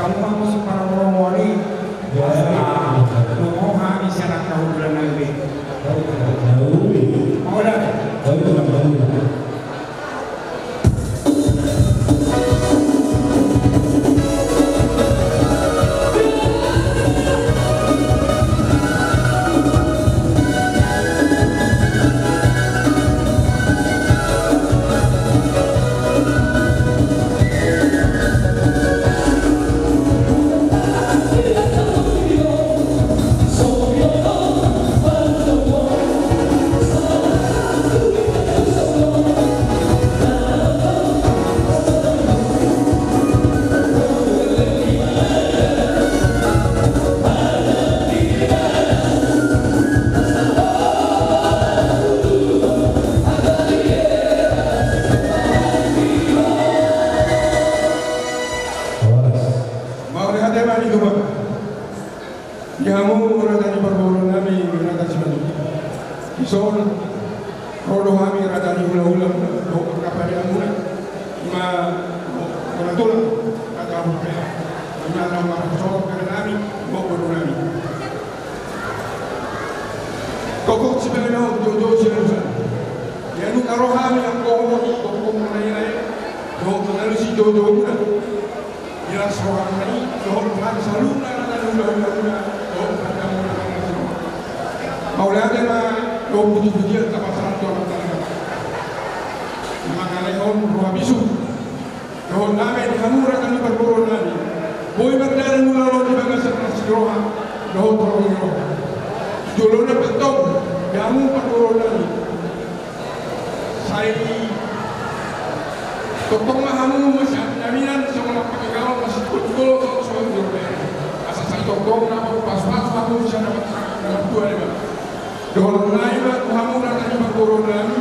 Hamu ma musik parboruon i. Dongan hami sian angka hundulan na uli. Mauliate. Mauliate ma di Tuhan. Di hamu raja ni parboruon nami, raja Simanjuntak. Dison ro do hami raja ni hulahula, dohot parparian muna. Ima, ima tulang, raja hulahula. Ima na marhasohot bere nami, ima boru nami. Tongtong sipeleng na on, joujou sialusan. Di hamu na ro hami anggo on, tongtong manaenae dohot mangalusi joujou muna. Di las roha muna i, dohot hami saluhutna na hulahula muna, dohot hami na marhasohot. Mauliate ma dohot pujipujian tapasahat tu Amanta Debata. Mangalehon roha bisuk dohot dame di hamu raja ni parboruon nami. Boi mardalan muna on di bagasan las ni roha dohot holong ni roha. Jolona pe antong di hamu parboruon nami. Sai tongtong ma hamu masiaminaminan, songon na pake gaol masingkop jolo songon songon jolo be. Asa sai tongtong na pasupasu hamu sian na martua Debata. Dohonon nami ma tu hamu raja ni parboruon nami.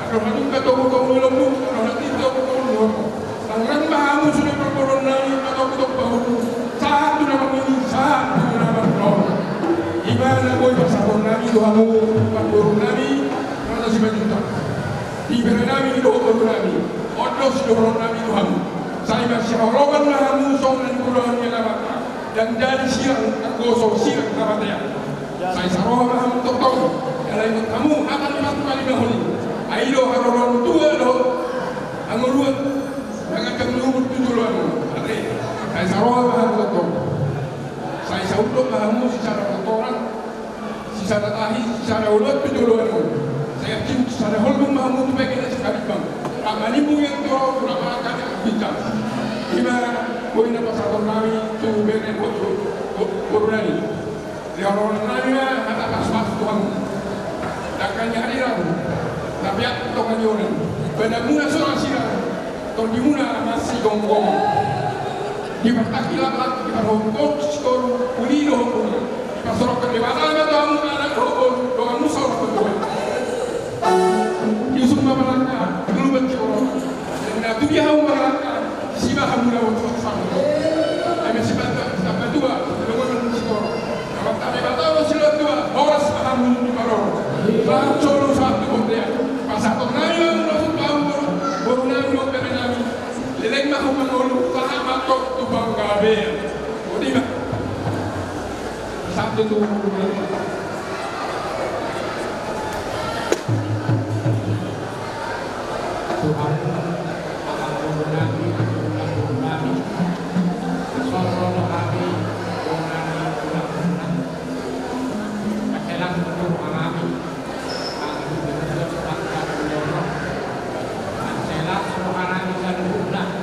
Andor hatimpa togutogu ni lombu, andor hatimpa togutogu ni horbo. Nang rap ma hamu sude parboruon nami, matogutogu pahompu. Sahat tu na mangihut, sahat tu na mangihut. Ima na boi pasahaton nami tu hamu parboruon nami, raja Simanjuntak. Di bere nami dohot boru nami, on do sidohonon nami tu hamu. Sai marsihaholongan ma hamu songon na nidok ni Amanta. Ndang jadi sirang anggo so sirang hamatean. Sai saroha ma hamu tongtong. Jala ingot hamu hata ni Debata na palimahon i. Ai do haroro ni tua dohot hangoluan na ganjang ni umur tu joloan on. Ate, sai saroha ma hamu tongtong. Sai saunduk ma hamu sisada tontoran, sisada tahi, sisada oloan tu joloan on. Sai arcius sisada holbung ma hamu tu pege na sitarimbang. Manimbu ia tu roha tu roha hami bintang. Ima boi na pasahaton nami tu bere boru nami. Lehononnami ma hata pasupasu tu hamu. Dangka ni hariran na peak tu tonga ni onan. Badanmuna so ra sirang, tondimuna marsigomgom. Dipartangki laklak, diparhophop sikoru, uli dohot uli. Dipasorok Debata ma tu hamu anak dohot boru, donganmu saur matua. Diusung ma balangka, dulu banci oro. Dang na tudia hamu balangka, disi ma hamu na boto samu. Ai ma sipat sipat tua, dulu banci oro. Amanta Debata do silehon tua, horas ma hamu maroro. Bahat solu sahat tu bontean. Pasahaton nami ma molo tu hamu boru nami dohot bere nami. Leleng ma hamu mangolu, sahat ma antong tu panggabean. Boti ma. Sabtu tu. Tuhan, akan guru nami, guru nami. Soro do hami, guru nami, guru nami. Paselang tu roha nami. Akan guru nami, guru nami. Paselang tu roha nami, guru nami.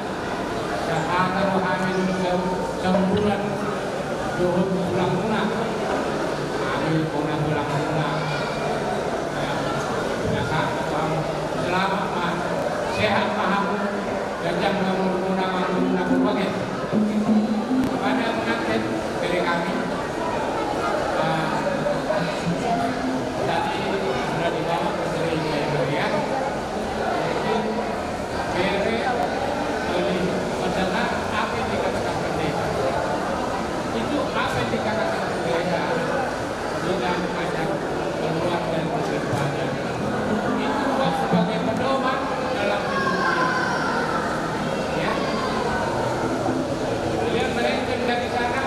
Sahata roha nami, guru nami. Samburan dohot tulangmuna. Hami bona tulangmuna. Ya, biasa, Tuhan, selamat ma. Sehat ma hamu. Ganjang ma umurmuna, umurmuna berbagai. Kepada pengantin, bere kami. Ah, tadi sudah dibawa ke seri ya. Mungkin Bere, bere, masalah apa yang dikatakan pendeta? Itu apa yang dikatakan pendeta tidak ada keluar dari pendetanya. Itu buat sebagai pedoman dalam hidup dia. Ya. Beliau melenceng dari sana,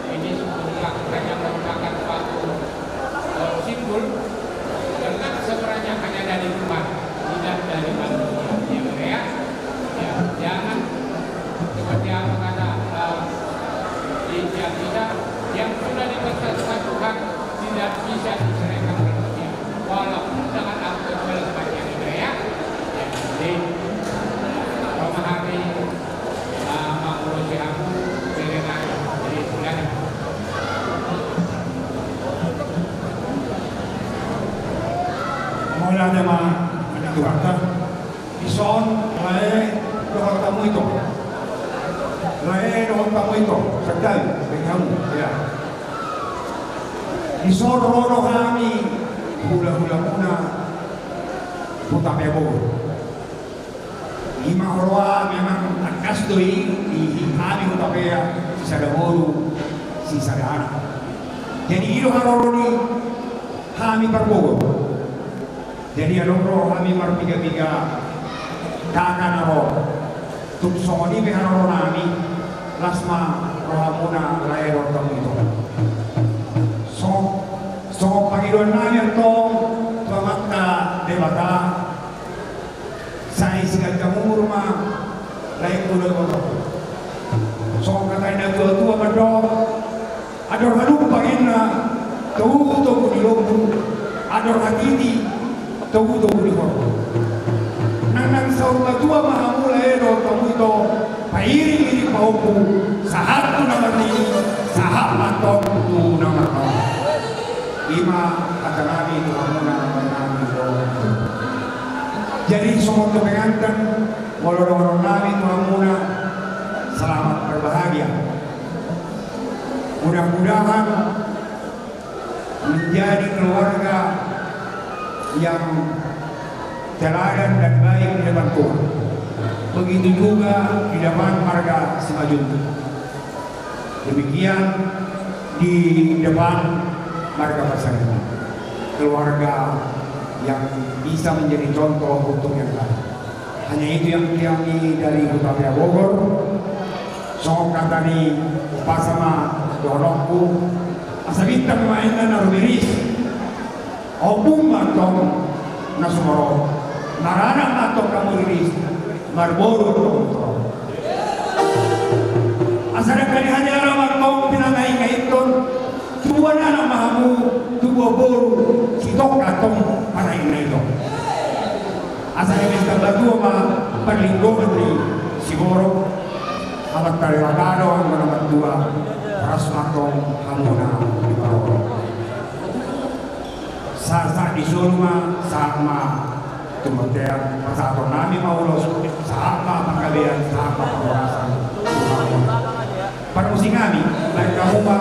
ini merupakan suatu, eh, simbol. Dengan sebenarnya hanya dari Tuhan, tidak dari manusia. Ya, ya. Ya, jangan seperti apa kata, eh, di, ya, kita yang sudah dipersatukan Tuhan tidak bisa diceraikan manusia. Walaupun dengan apa segala macam, ya. Ya, jadi, memahami. Mauliate ma di Tuhanta. Dison lae dohot hamu ito. Lae dohot hamu ito. Sadari bagi hamu, ya. Dison ro do hami hulahulamuna Hutapea Bogor. Ima huroha memang tangkas do i di hami Hutapea, sisada boru, sisada anak. Jadi i do haroro ni hami parbogor. Jadi adong ro hami marpigapiga kaka na ro. Tung songon i pe haroro nami, las ma rohamuna lae dohot hamu ito. So, songon pangidoan nami antong tu Amanta Debata. Sai siganjang umur ma laengku dohot iboto. Songon hata ni natuatua mandok, andor halumpang inna togutogu ni lombu, andor hatiti togutogu ni horbo. Nangnang saur matua ma hamu lae dohot hamu ito, pairingiring pahompu, sahat tu na marnini, sahat ma antong tu na marnono. Ima hata nami tu hamuna, hata nami dohot. Jadi songon tu penganten, molo dohonon nami tu hamuna, selamat berbahagia. Mudah-mudahan menjadi keluarga yang teladan dan baik di depan Tuhan. Begitu juga di depan marga Simanjuntak. Demikian di depan marga Pasaribu, keluarga yang bisa menjadi contoh untuk yang lain. Hanya itu yang kami dari Hutapea Bogor. Songon hata ni umpasa ma dohononku, asa bintang ma inna na rumiris. Ompung ma antong na sumorop, maranak ma antong hamu riris, marboru antong. Asa dangka ni haliara ma antong pinangaingaithon, tubuan anak ma hamu, tubuan boru, sitongka antong panaingaithon. Asa eme sitambatua ma parlinggoman ni sigorok, amanta Debata do anggo na mandua, horas ma antong hamuna diparorot. Sahat-sahat di solu ma, sahat ma tu bontean, pasahaton nami ma ulos, sahat ma panggabean, sahat ma parhorasan. Parmusik nami, baen hamu ma.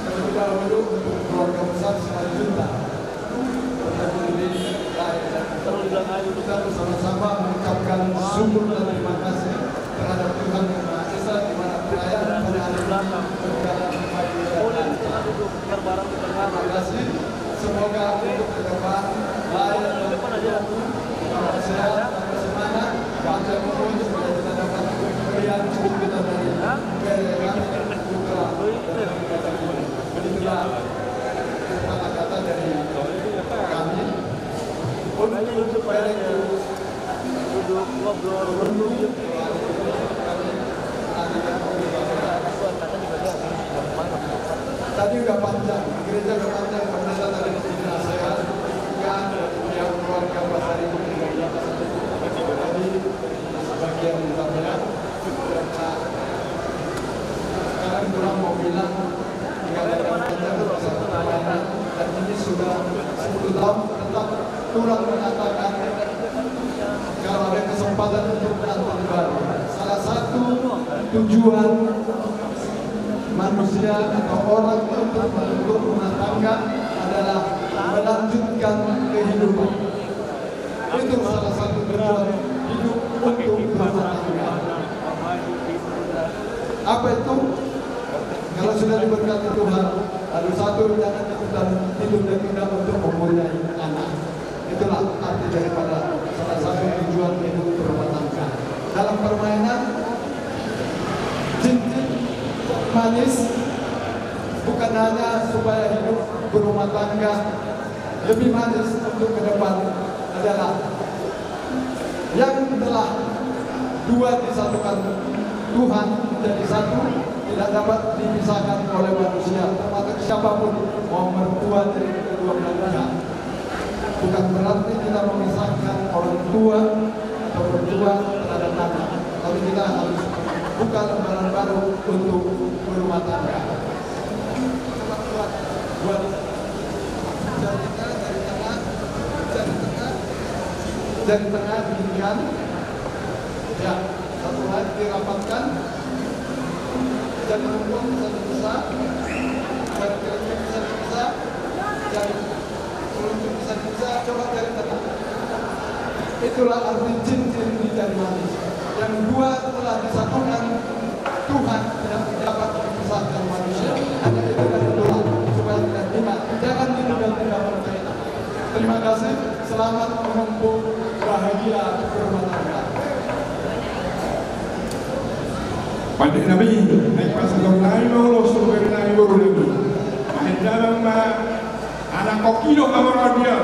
Terlebih dahulu untuk keluarga besar Simanjuntak. Kita bersama-sama mengucapkan syukur dan terima kasih terhadap Tuhan Yang Maha Esa, di mana perayaan pada hari ini berjalan baik dan lancar. Terima kasih. Semoga untuk ke depan lahir dan tumbuh, tetap sehat, tetap semangat, panjang umur, supaya kita dapat pemberian cucu kita dari Bere Kami, putra dan putra. Begitulah kata-kata dari kami. Untuk Bere Kami. Duduk, ngobrol, duduk. Tadi udah panjang, gereja udah panjang, pendeta tadi dinasehat, kan, dari pihak keluarga Pak Sari. Jadi, sebagian sampean, sekarang kurang mau bilang, nggak ada yang panjang, satu pelayanan, dan ini sudah sepuluh tahun tetap tulang mengatakan, kalau ada kesempatan untuk datang baru, salah satu tujuan manusia atau orang untuk membentuk rumah tangga adalah melanjutkan kehidupan. Itu salah satu tujuan hidup untuk berumah tangga. Apa itu? Kalau sudah diberkati Tuhan, lalu satu, jangan ditunda-tunda untuk mempunyai anak. Itulah arti daripada salah satu tujuan hidup berumah tangga. Dalam permainan, cincin manis bukan hanya supaya hidup berumah tangga lebih manis untuk ke depan adalah yang telah dua disatukan Tuhan menjadi satu, tidak dapat dipisahkan oleh manusia, termasuk siapapun, mau mertua dari kedua belah pihak. Bukan berarti kita memisahkan orang tua atau mertua terhadap anak, tapi kita harus buka lembaran baru untuk berumah tangga. Coba buat, buat jari tengah, jari tengah, jari tengah, jari tengah didirikan. Ya, satu lagi dirapatkan. Jari telunjuk bisa dipisah, jari telunjuk bisa dipisah, jari telunjuk bisa dipisah, coba jari tengah. Itulah arti cincin di jari manis. Yang dua telah disatukan Tuhan, tidak dapat dipisahkan manusia. Hanya itu dan itulah supaya kita ingat, jangan ditunda-tunda. Terima kasih. Selamat menempuh bahagia berumah tangga. Pande nami, naeng pasahaton nami ma ulos tu bere nami, boru nami. Bahen damang ma, anak koki do hamu radia.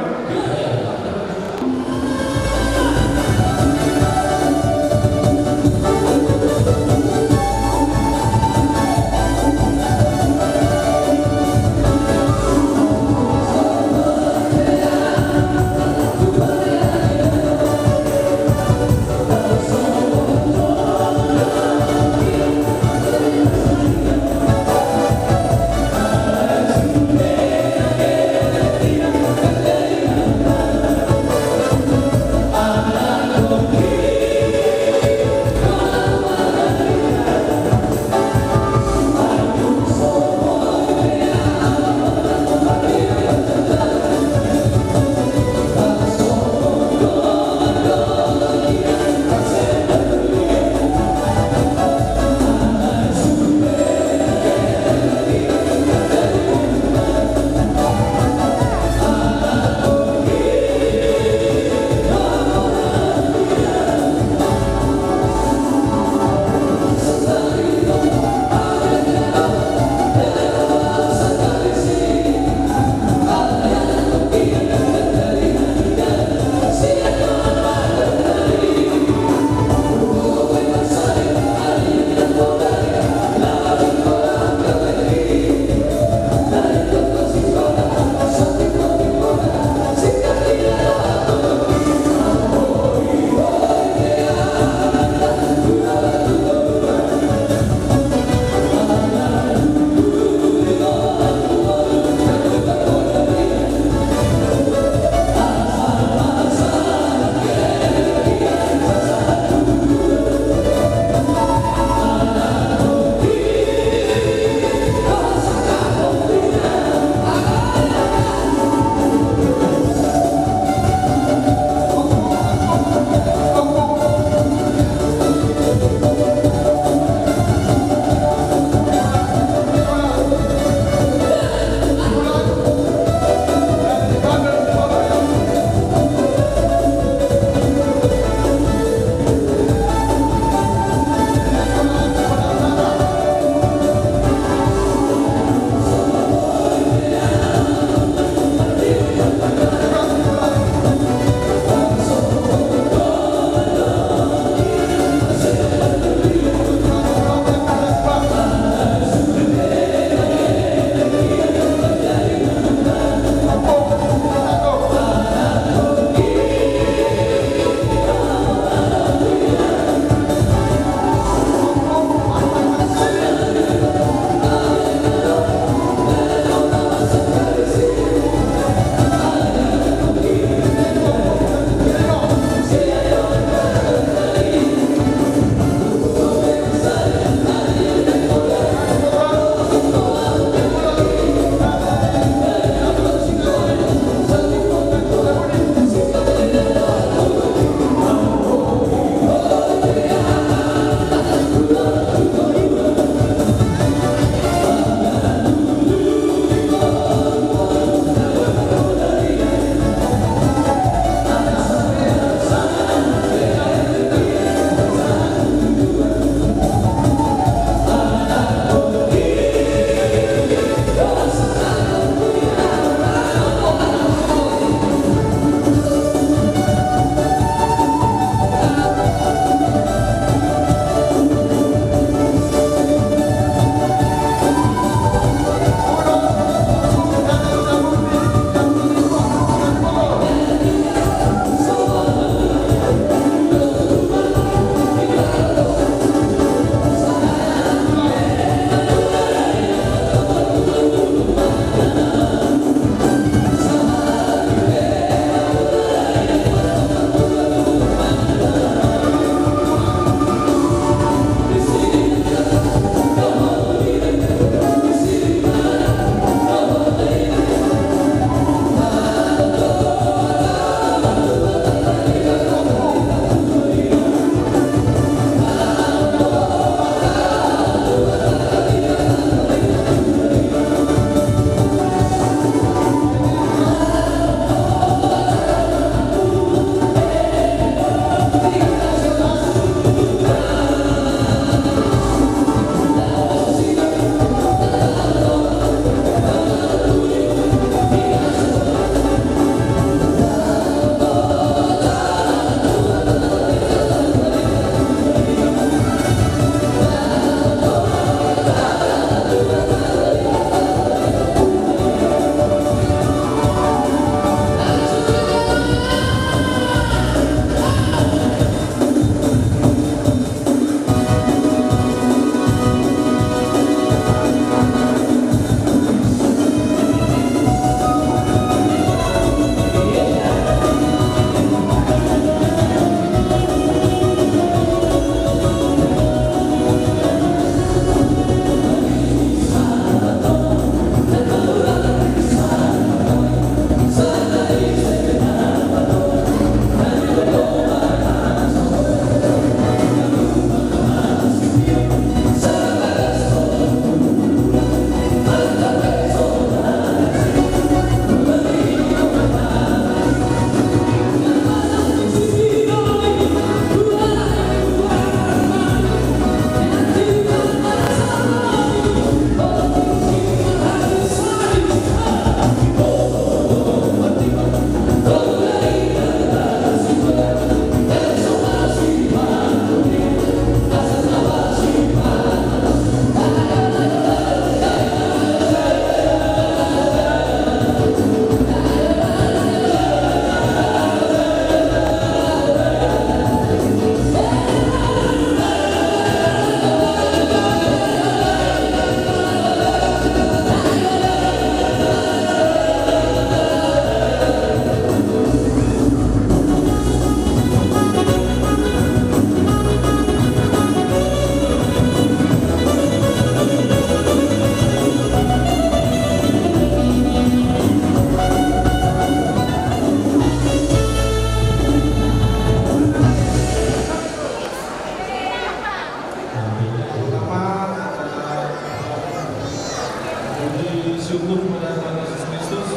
Syukur kepada Tuhan Yesus Kristus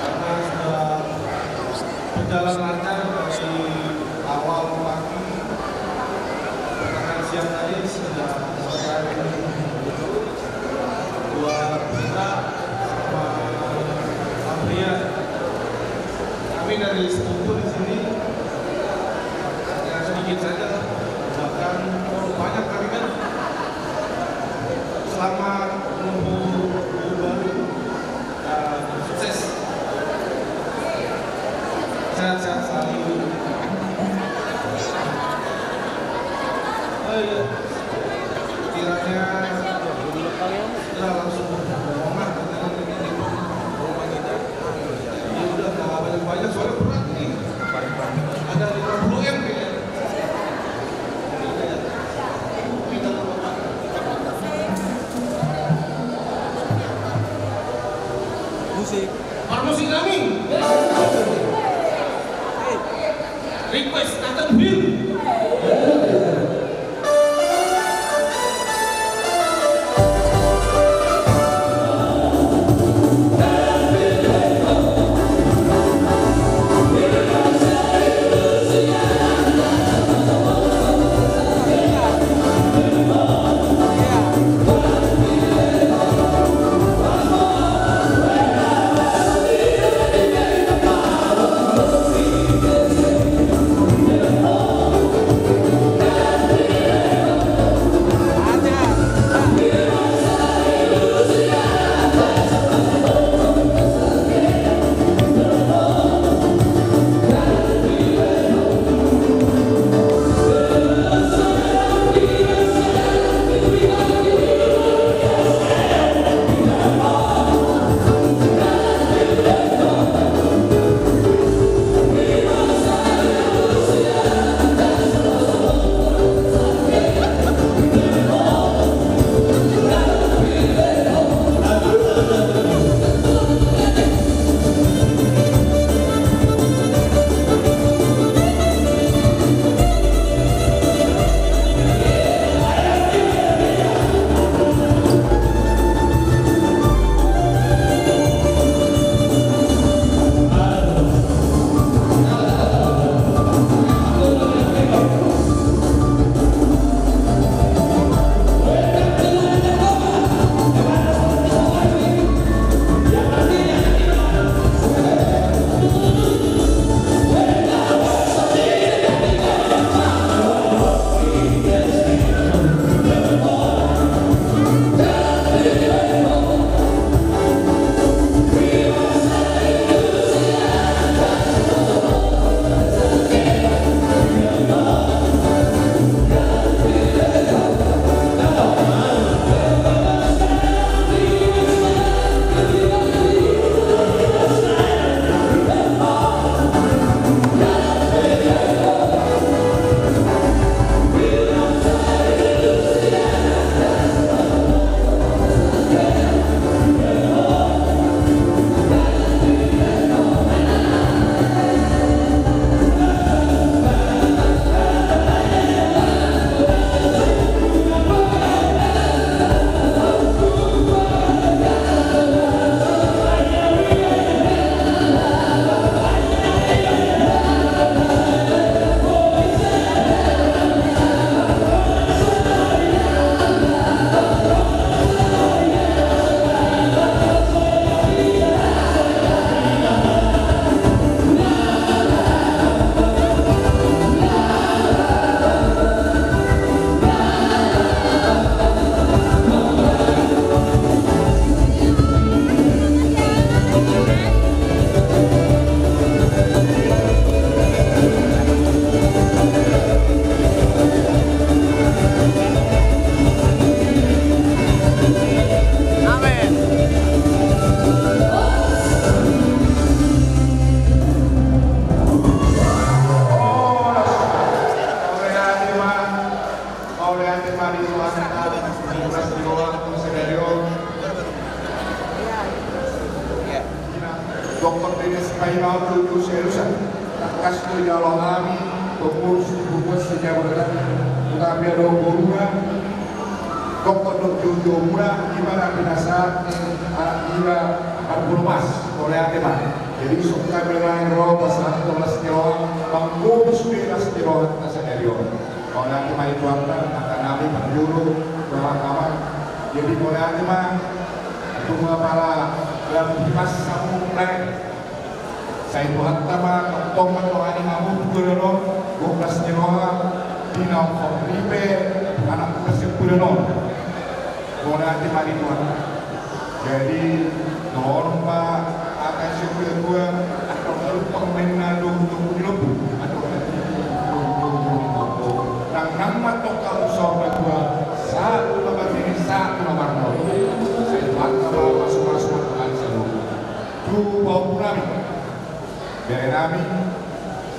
karena sudah berjalan lancar dari awal pagi, pertengahan siang tadi sudah selesai. Buat kita sama Andrea, kami dari sepupu di sini hanya sedikit saja, bahkan terlalu banyak kami kan. Selamat menempuh hidup baru. Dan sukses. Sehat-sehat selalu. Oh iya. Kiranya segera langsung ke rumah. Ya udah, nggak banyak-banyak, soalnya berat nih. Ada lima puluh M kayaknya. Musik. Parmusik nami. Request Nathan Hill. Amen. Mauliate ma di Tuhanta, di Tuhan sadari on. Doktor Dennis Paima, Lucius Elusa, tangkas do jalo hami pengurus di pengurus sejabodetabek, utama do boruna. Rongkon do joujou muna, ima na pinasahat ni anak muna Marbono Mas, mauliate ma. Jadi songon hami ma na ro pasahathon las ni roha, manggohi sude las ni roha na sadari on. Mauliate ma di Tuhanta, angka nami parjolo, dohot amang. Jadi mauliate ma, tung apala lam hipas samu mulai. Sai Tuhanta ma tongtong mandongani hamu tu bulan on, gogas ni roha, di na hot ripe, anak bulan sian bulan on. Mauliate ma di Tuhan. Jadi, dohonon ma hata sian tua-tua, antong lupa menna do untuk di lombu, antong nang nang ma tongka usor na tua, satu na martini, satu na marnono. Sai Tuhanta ma masu-masu ma Tuhan saluhut. Tu pahompu nami, bere nami,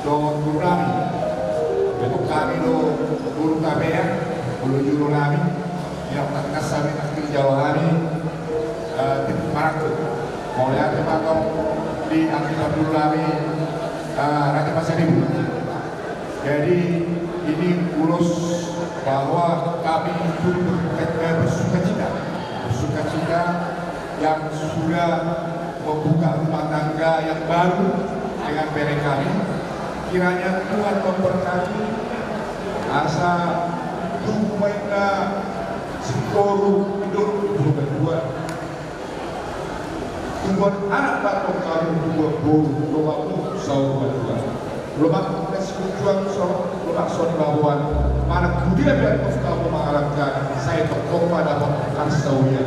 dohot guru nami, betok hami do guru Tabea, guru juru nami, yang tangkas hami tangkil jalo hami, eh, tim marangkup. Mauliate ma antong di angka guru nami, eh, Raja Pasaribu. Jadi, ini ulos bahwa kami itu ber-, eh, bersukacita. Bersukacita yang sudah membuka rumah tangga yang baru dengan bere kami. Kiranya Tuhan memberkati asa tumbuh si boru, hidup, hidup berdua. Tumbuhan anak ma antong hamu, tumbuhan boru, lomak saur matua. Lomak na sipunjuang so, lomak so ni baboan. Manang tu dia pe antong hamu mangalangka, sai tongtong ma dapot harsaulian.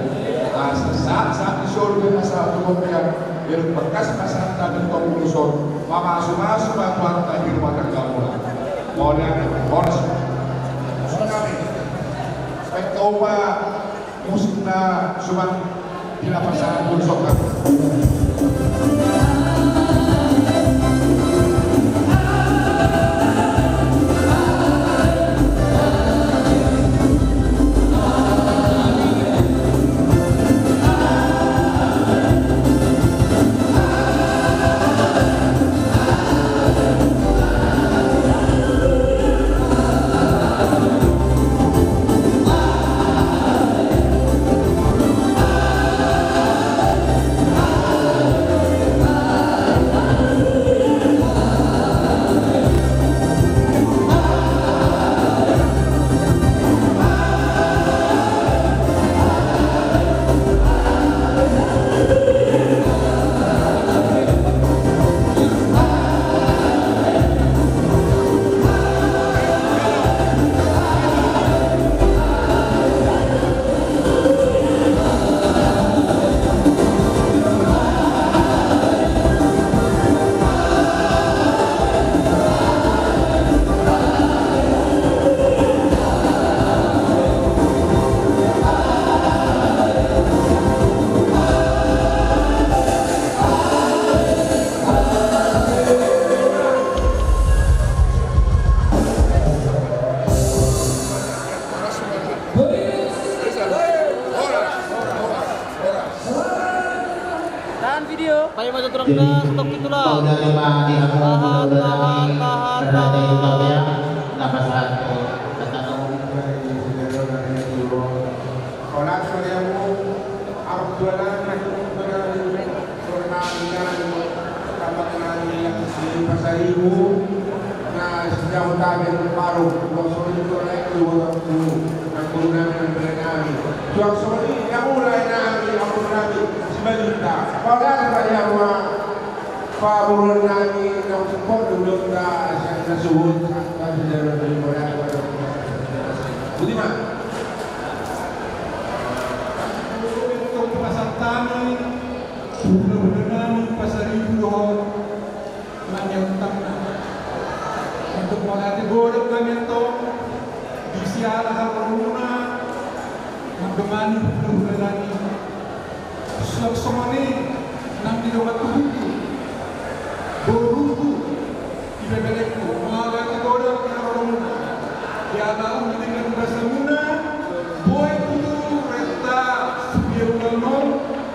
Asa sahat-sahat ni solu pe asa tumbuhan, jadi berkas pasahat hami tu ulos on, mamasu-masu ma Tuhanta di rumah tanggamuna. Mauliate, horas. Sudah kami. Baik, kau ma. Musik na suman di lapasan pun sokat. Tahan video. Jadi, mau dari ma di aku, tahan, tahan, tahan, tahan. Nama satu. Kata kamu. Horas ma di hamu, amang tua nami, amang tua nami, tua nami, nami, tambak nami, yang si Pasaribu, na sijamu tabe baru, dua soli tu lain tu, tu, nang guru nami, nang bere nami. Dua soli, yang mulai nami, amang nami, si Bajuta. Horas ma di hamu, paboruon nami, nang support dulu, ta, sian na suhut, ta, sian na suhut, horas ma. Boti ma. Tong pasahat hami, hulahula nami, Pasaribu dohot, nang ia utangna. Untuk mauliate godang hami antong, di siala haroromuna, mandongani hulahula nami. Suang songon i, nang di dongan tubuku, boruku, di bebelengku, mauliate godang di haroromuna. Di ala uli dengan basamuna, boi tutu renta sude ulaon on,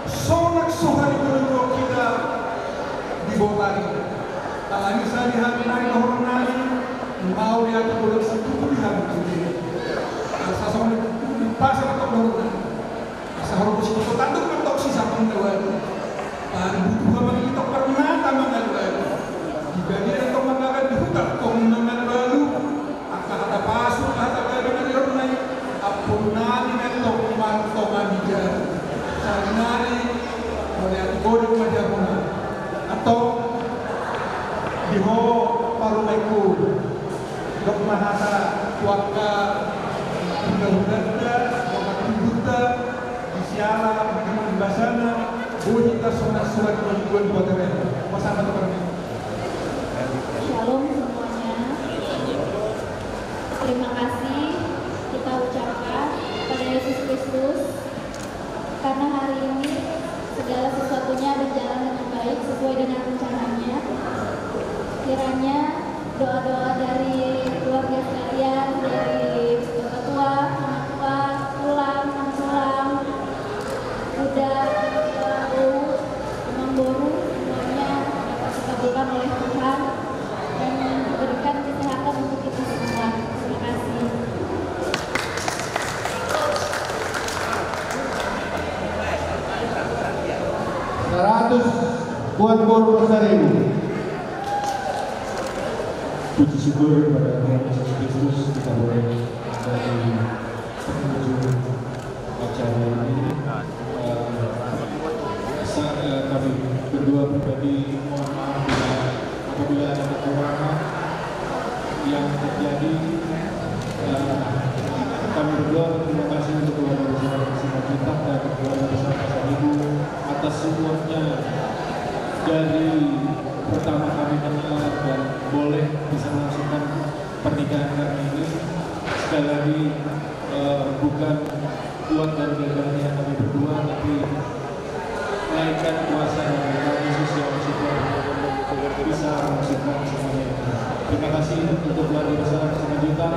sonang so hali boru hita di botari. Alani sadi hami nari dohonon nami, mauliate godang situtu di hami tutu. Asa songon i tutu. Pasar tong doruna. Asa horbo sitoto tanduk mantong sisapung na baru. Baru butuha mangitong parmata mangalu-alu. Di badia tong mangagan di huta tong mangalu-alu. Angka hata pasu, hata baru na di horna i. Ampun nami mantong mantong ami jaru. Sarinari, mone ati godok majaruna. Antong, di ho parumaenku. Dok ma hata tu angka hulahulanta, tu angka timbunta, di siala, di basana, bohi ta sonang surat mingguan buat eren. Pasama tu kami. Shalom semuanya. Terima kasih kita ucapkan kepada Yesus Kristus. Karena hari ini segala sesuatunya berjalan dengan baik sesuai dengan rencananya. Kiranya doa-doa dari keluarga sekalian, dari Bapak Tua, Mama Tua, Tulang, Nang Tulang, Uda, Tulang Boru, semuanya dapat dikabulkan oleh Tuhan dan diberikan kesehatan untuk kita semua. Terima kasih. Seratus buat boru saribu. Puji syukur kepada Tuhan Yesus Kristus, kita boleh dari penghujung acara ini. Eh, sa- eh, kami berdua pribadi mohon maaf bila apabila ada kekurangan yang terjadi. Eh, kami berdua berterima kasih untuk keluarga besar Simanjuntak dan keluarga besar Pasaribu atas supportnya dari pertama kami kenal dan boleh bisa melangsungkan pernikahan kami ini. Sekali lagi, eh, bukan kuat dan gagahnya kami berdua, tapi melainkan kuasa dari Tuhan Yesus yang support bisa melangsungkan semuanya ini. Terima kasih untuk keluarga besar Simanjuntak,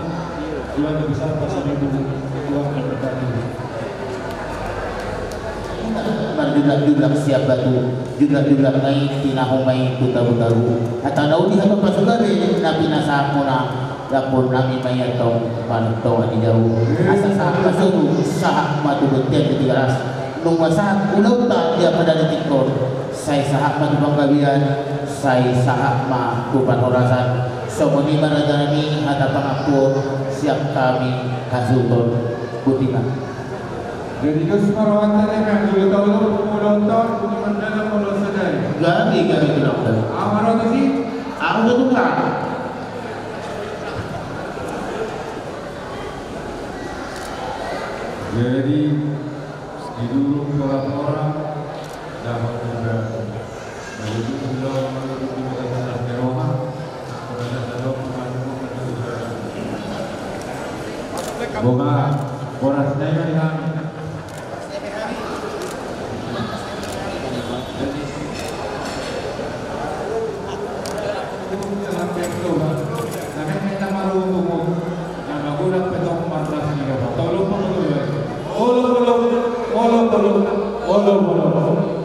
keluarga besar Pasaribu, Tuhan memberkati. Marjulak-julak sian batu, julak-julak na i tinahu ma i tu tabu-tabu. Hata na uli, hata pasu gabe na pinasahat muna. Lampon nami ma i antong manang tonga ni jabu. Asa sahat ma sobu, sahat ma tu bontean di Tigaras. Nunga sahat ulaonta di ampara di tingkos, sai sahat ma tu panggabean, sai sahat ma tu parhorasan. Songon i ma raja nami hata pangampuon sian hami hasuhuton. Botima. Jadi dos ma rohanta, denggan jolo taolop ulaonta, buni mandala molo sadari. Gabe, gabe tulang. Aha ma ro tusi? Aha ma tulang. Jadi di dulu pora-pora dapat juga. Boha, boras na i ma di hami. Olo, olo, olo, olo, olo, olo.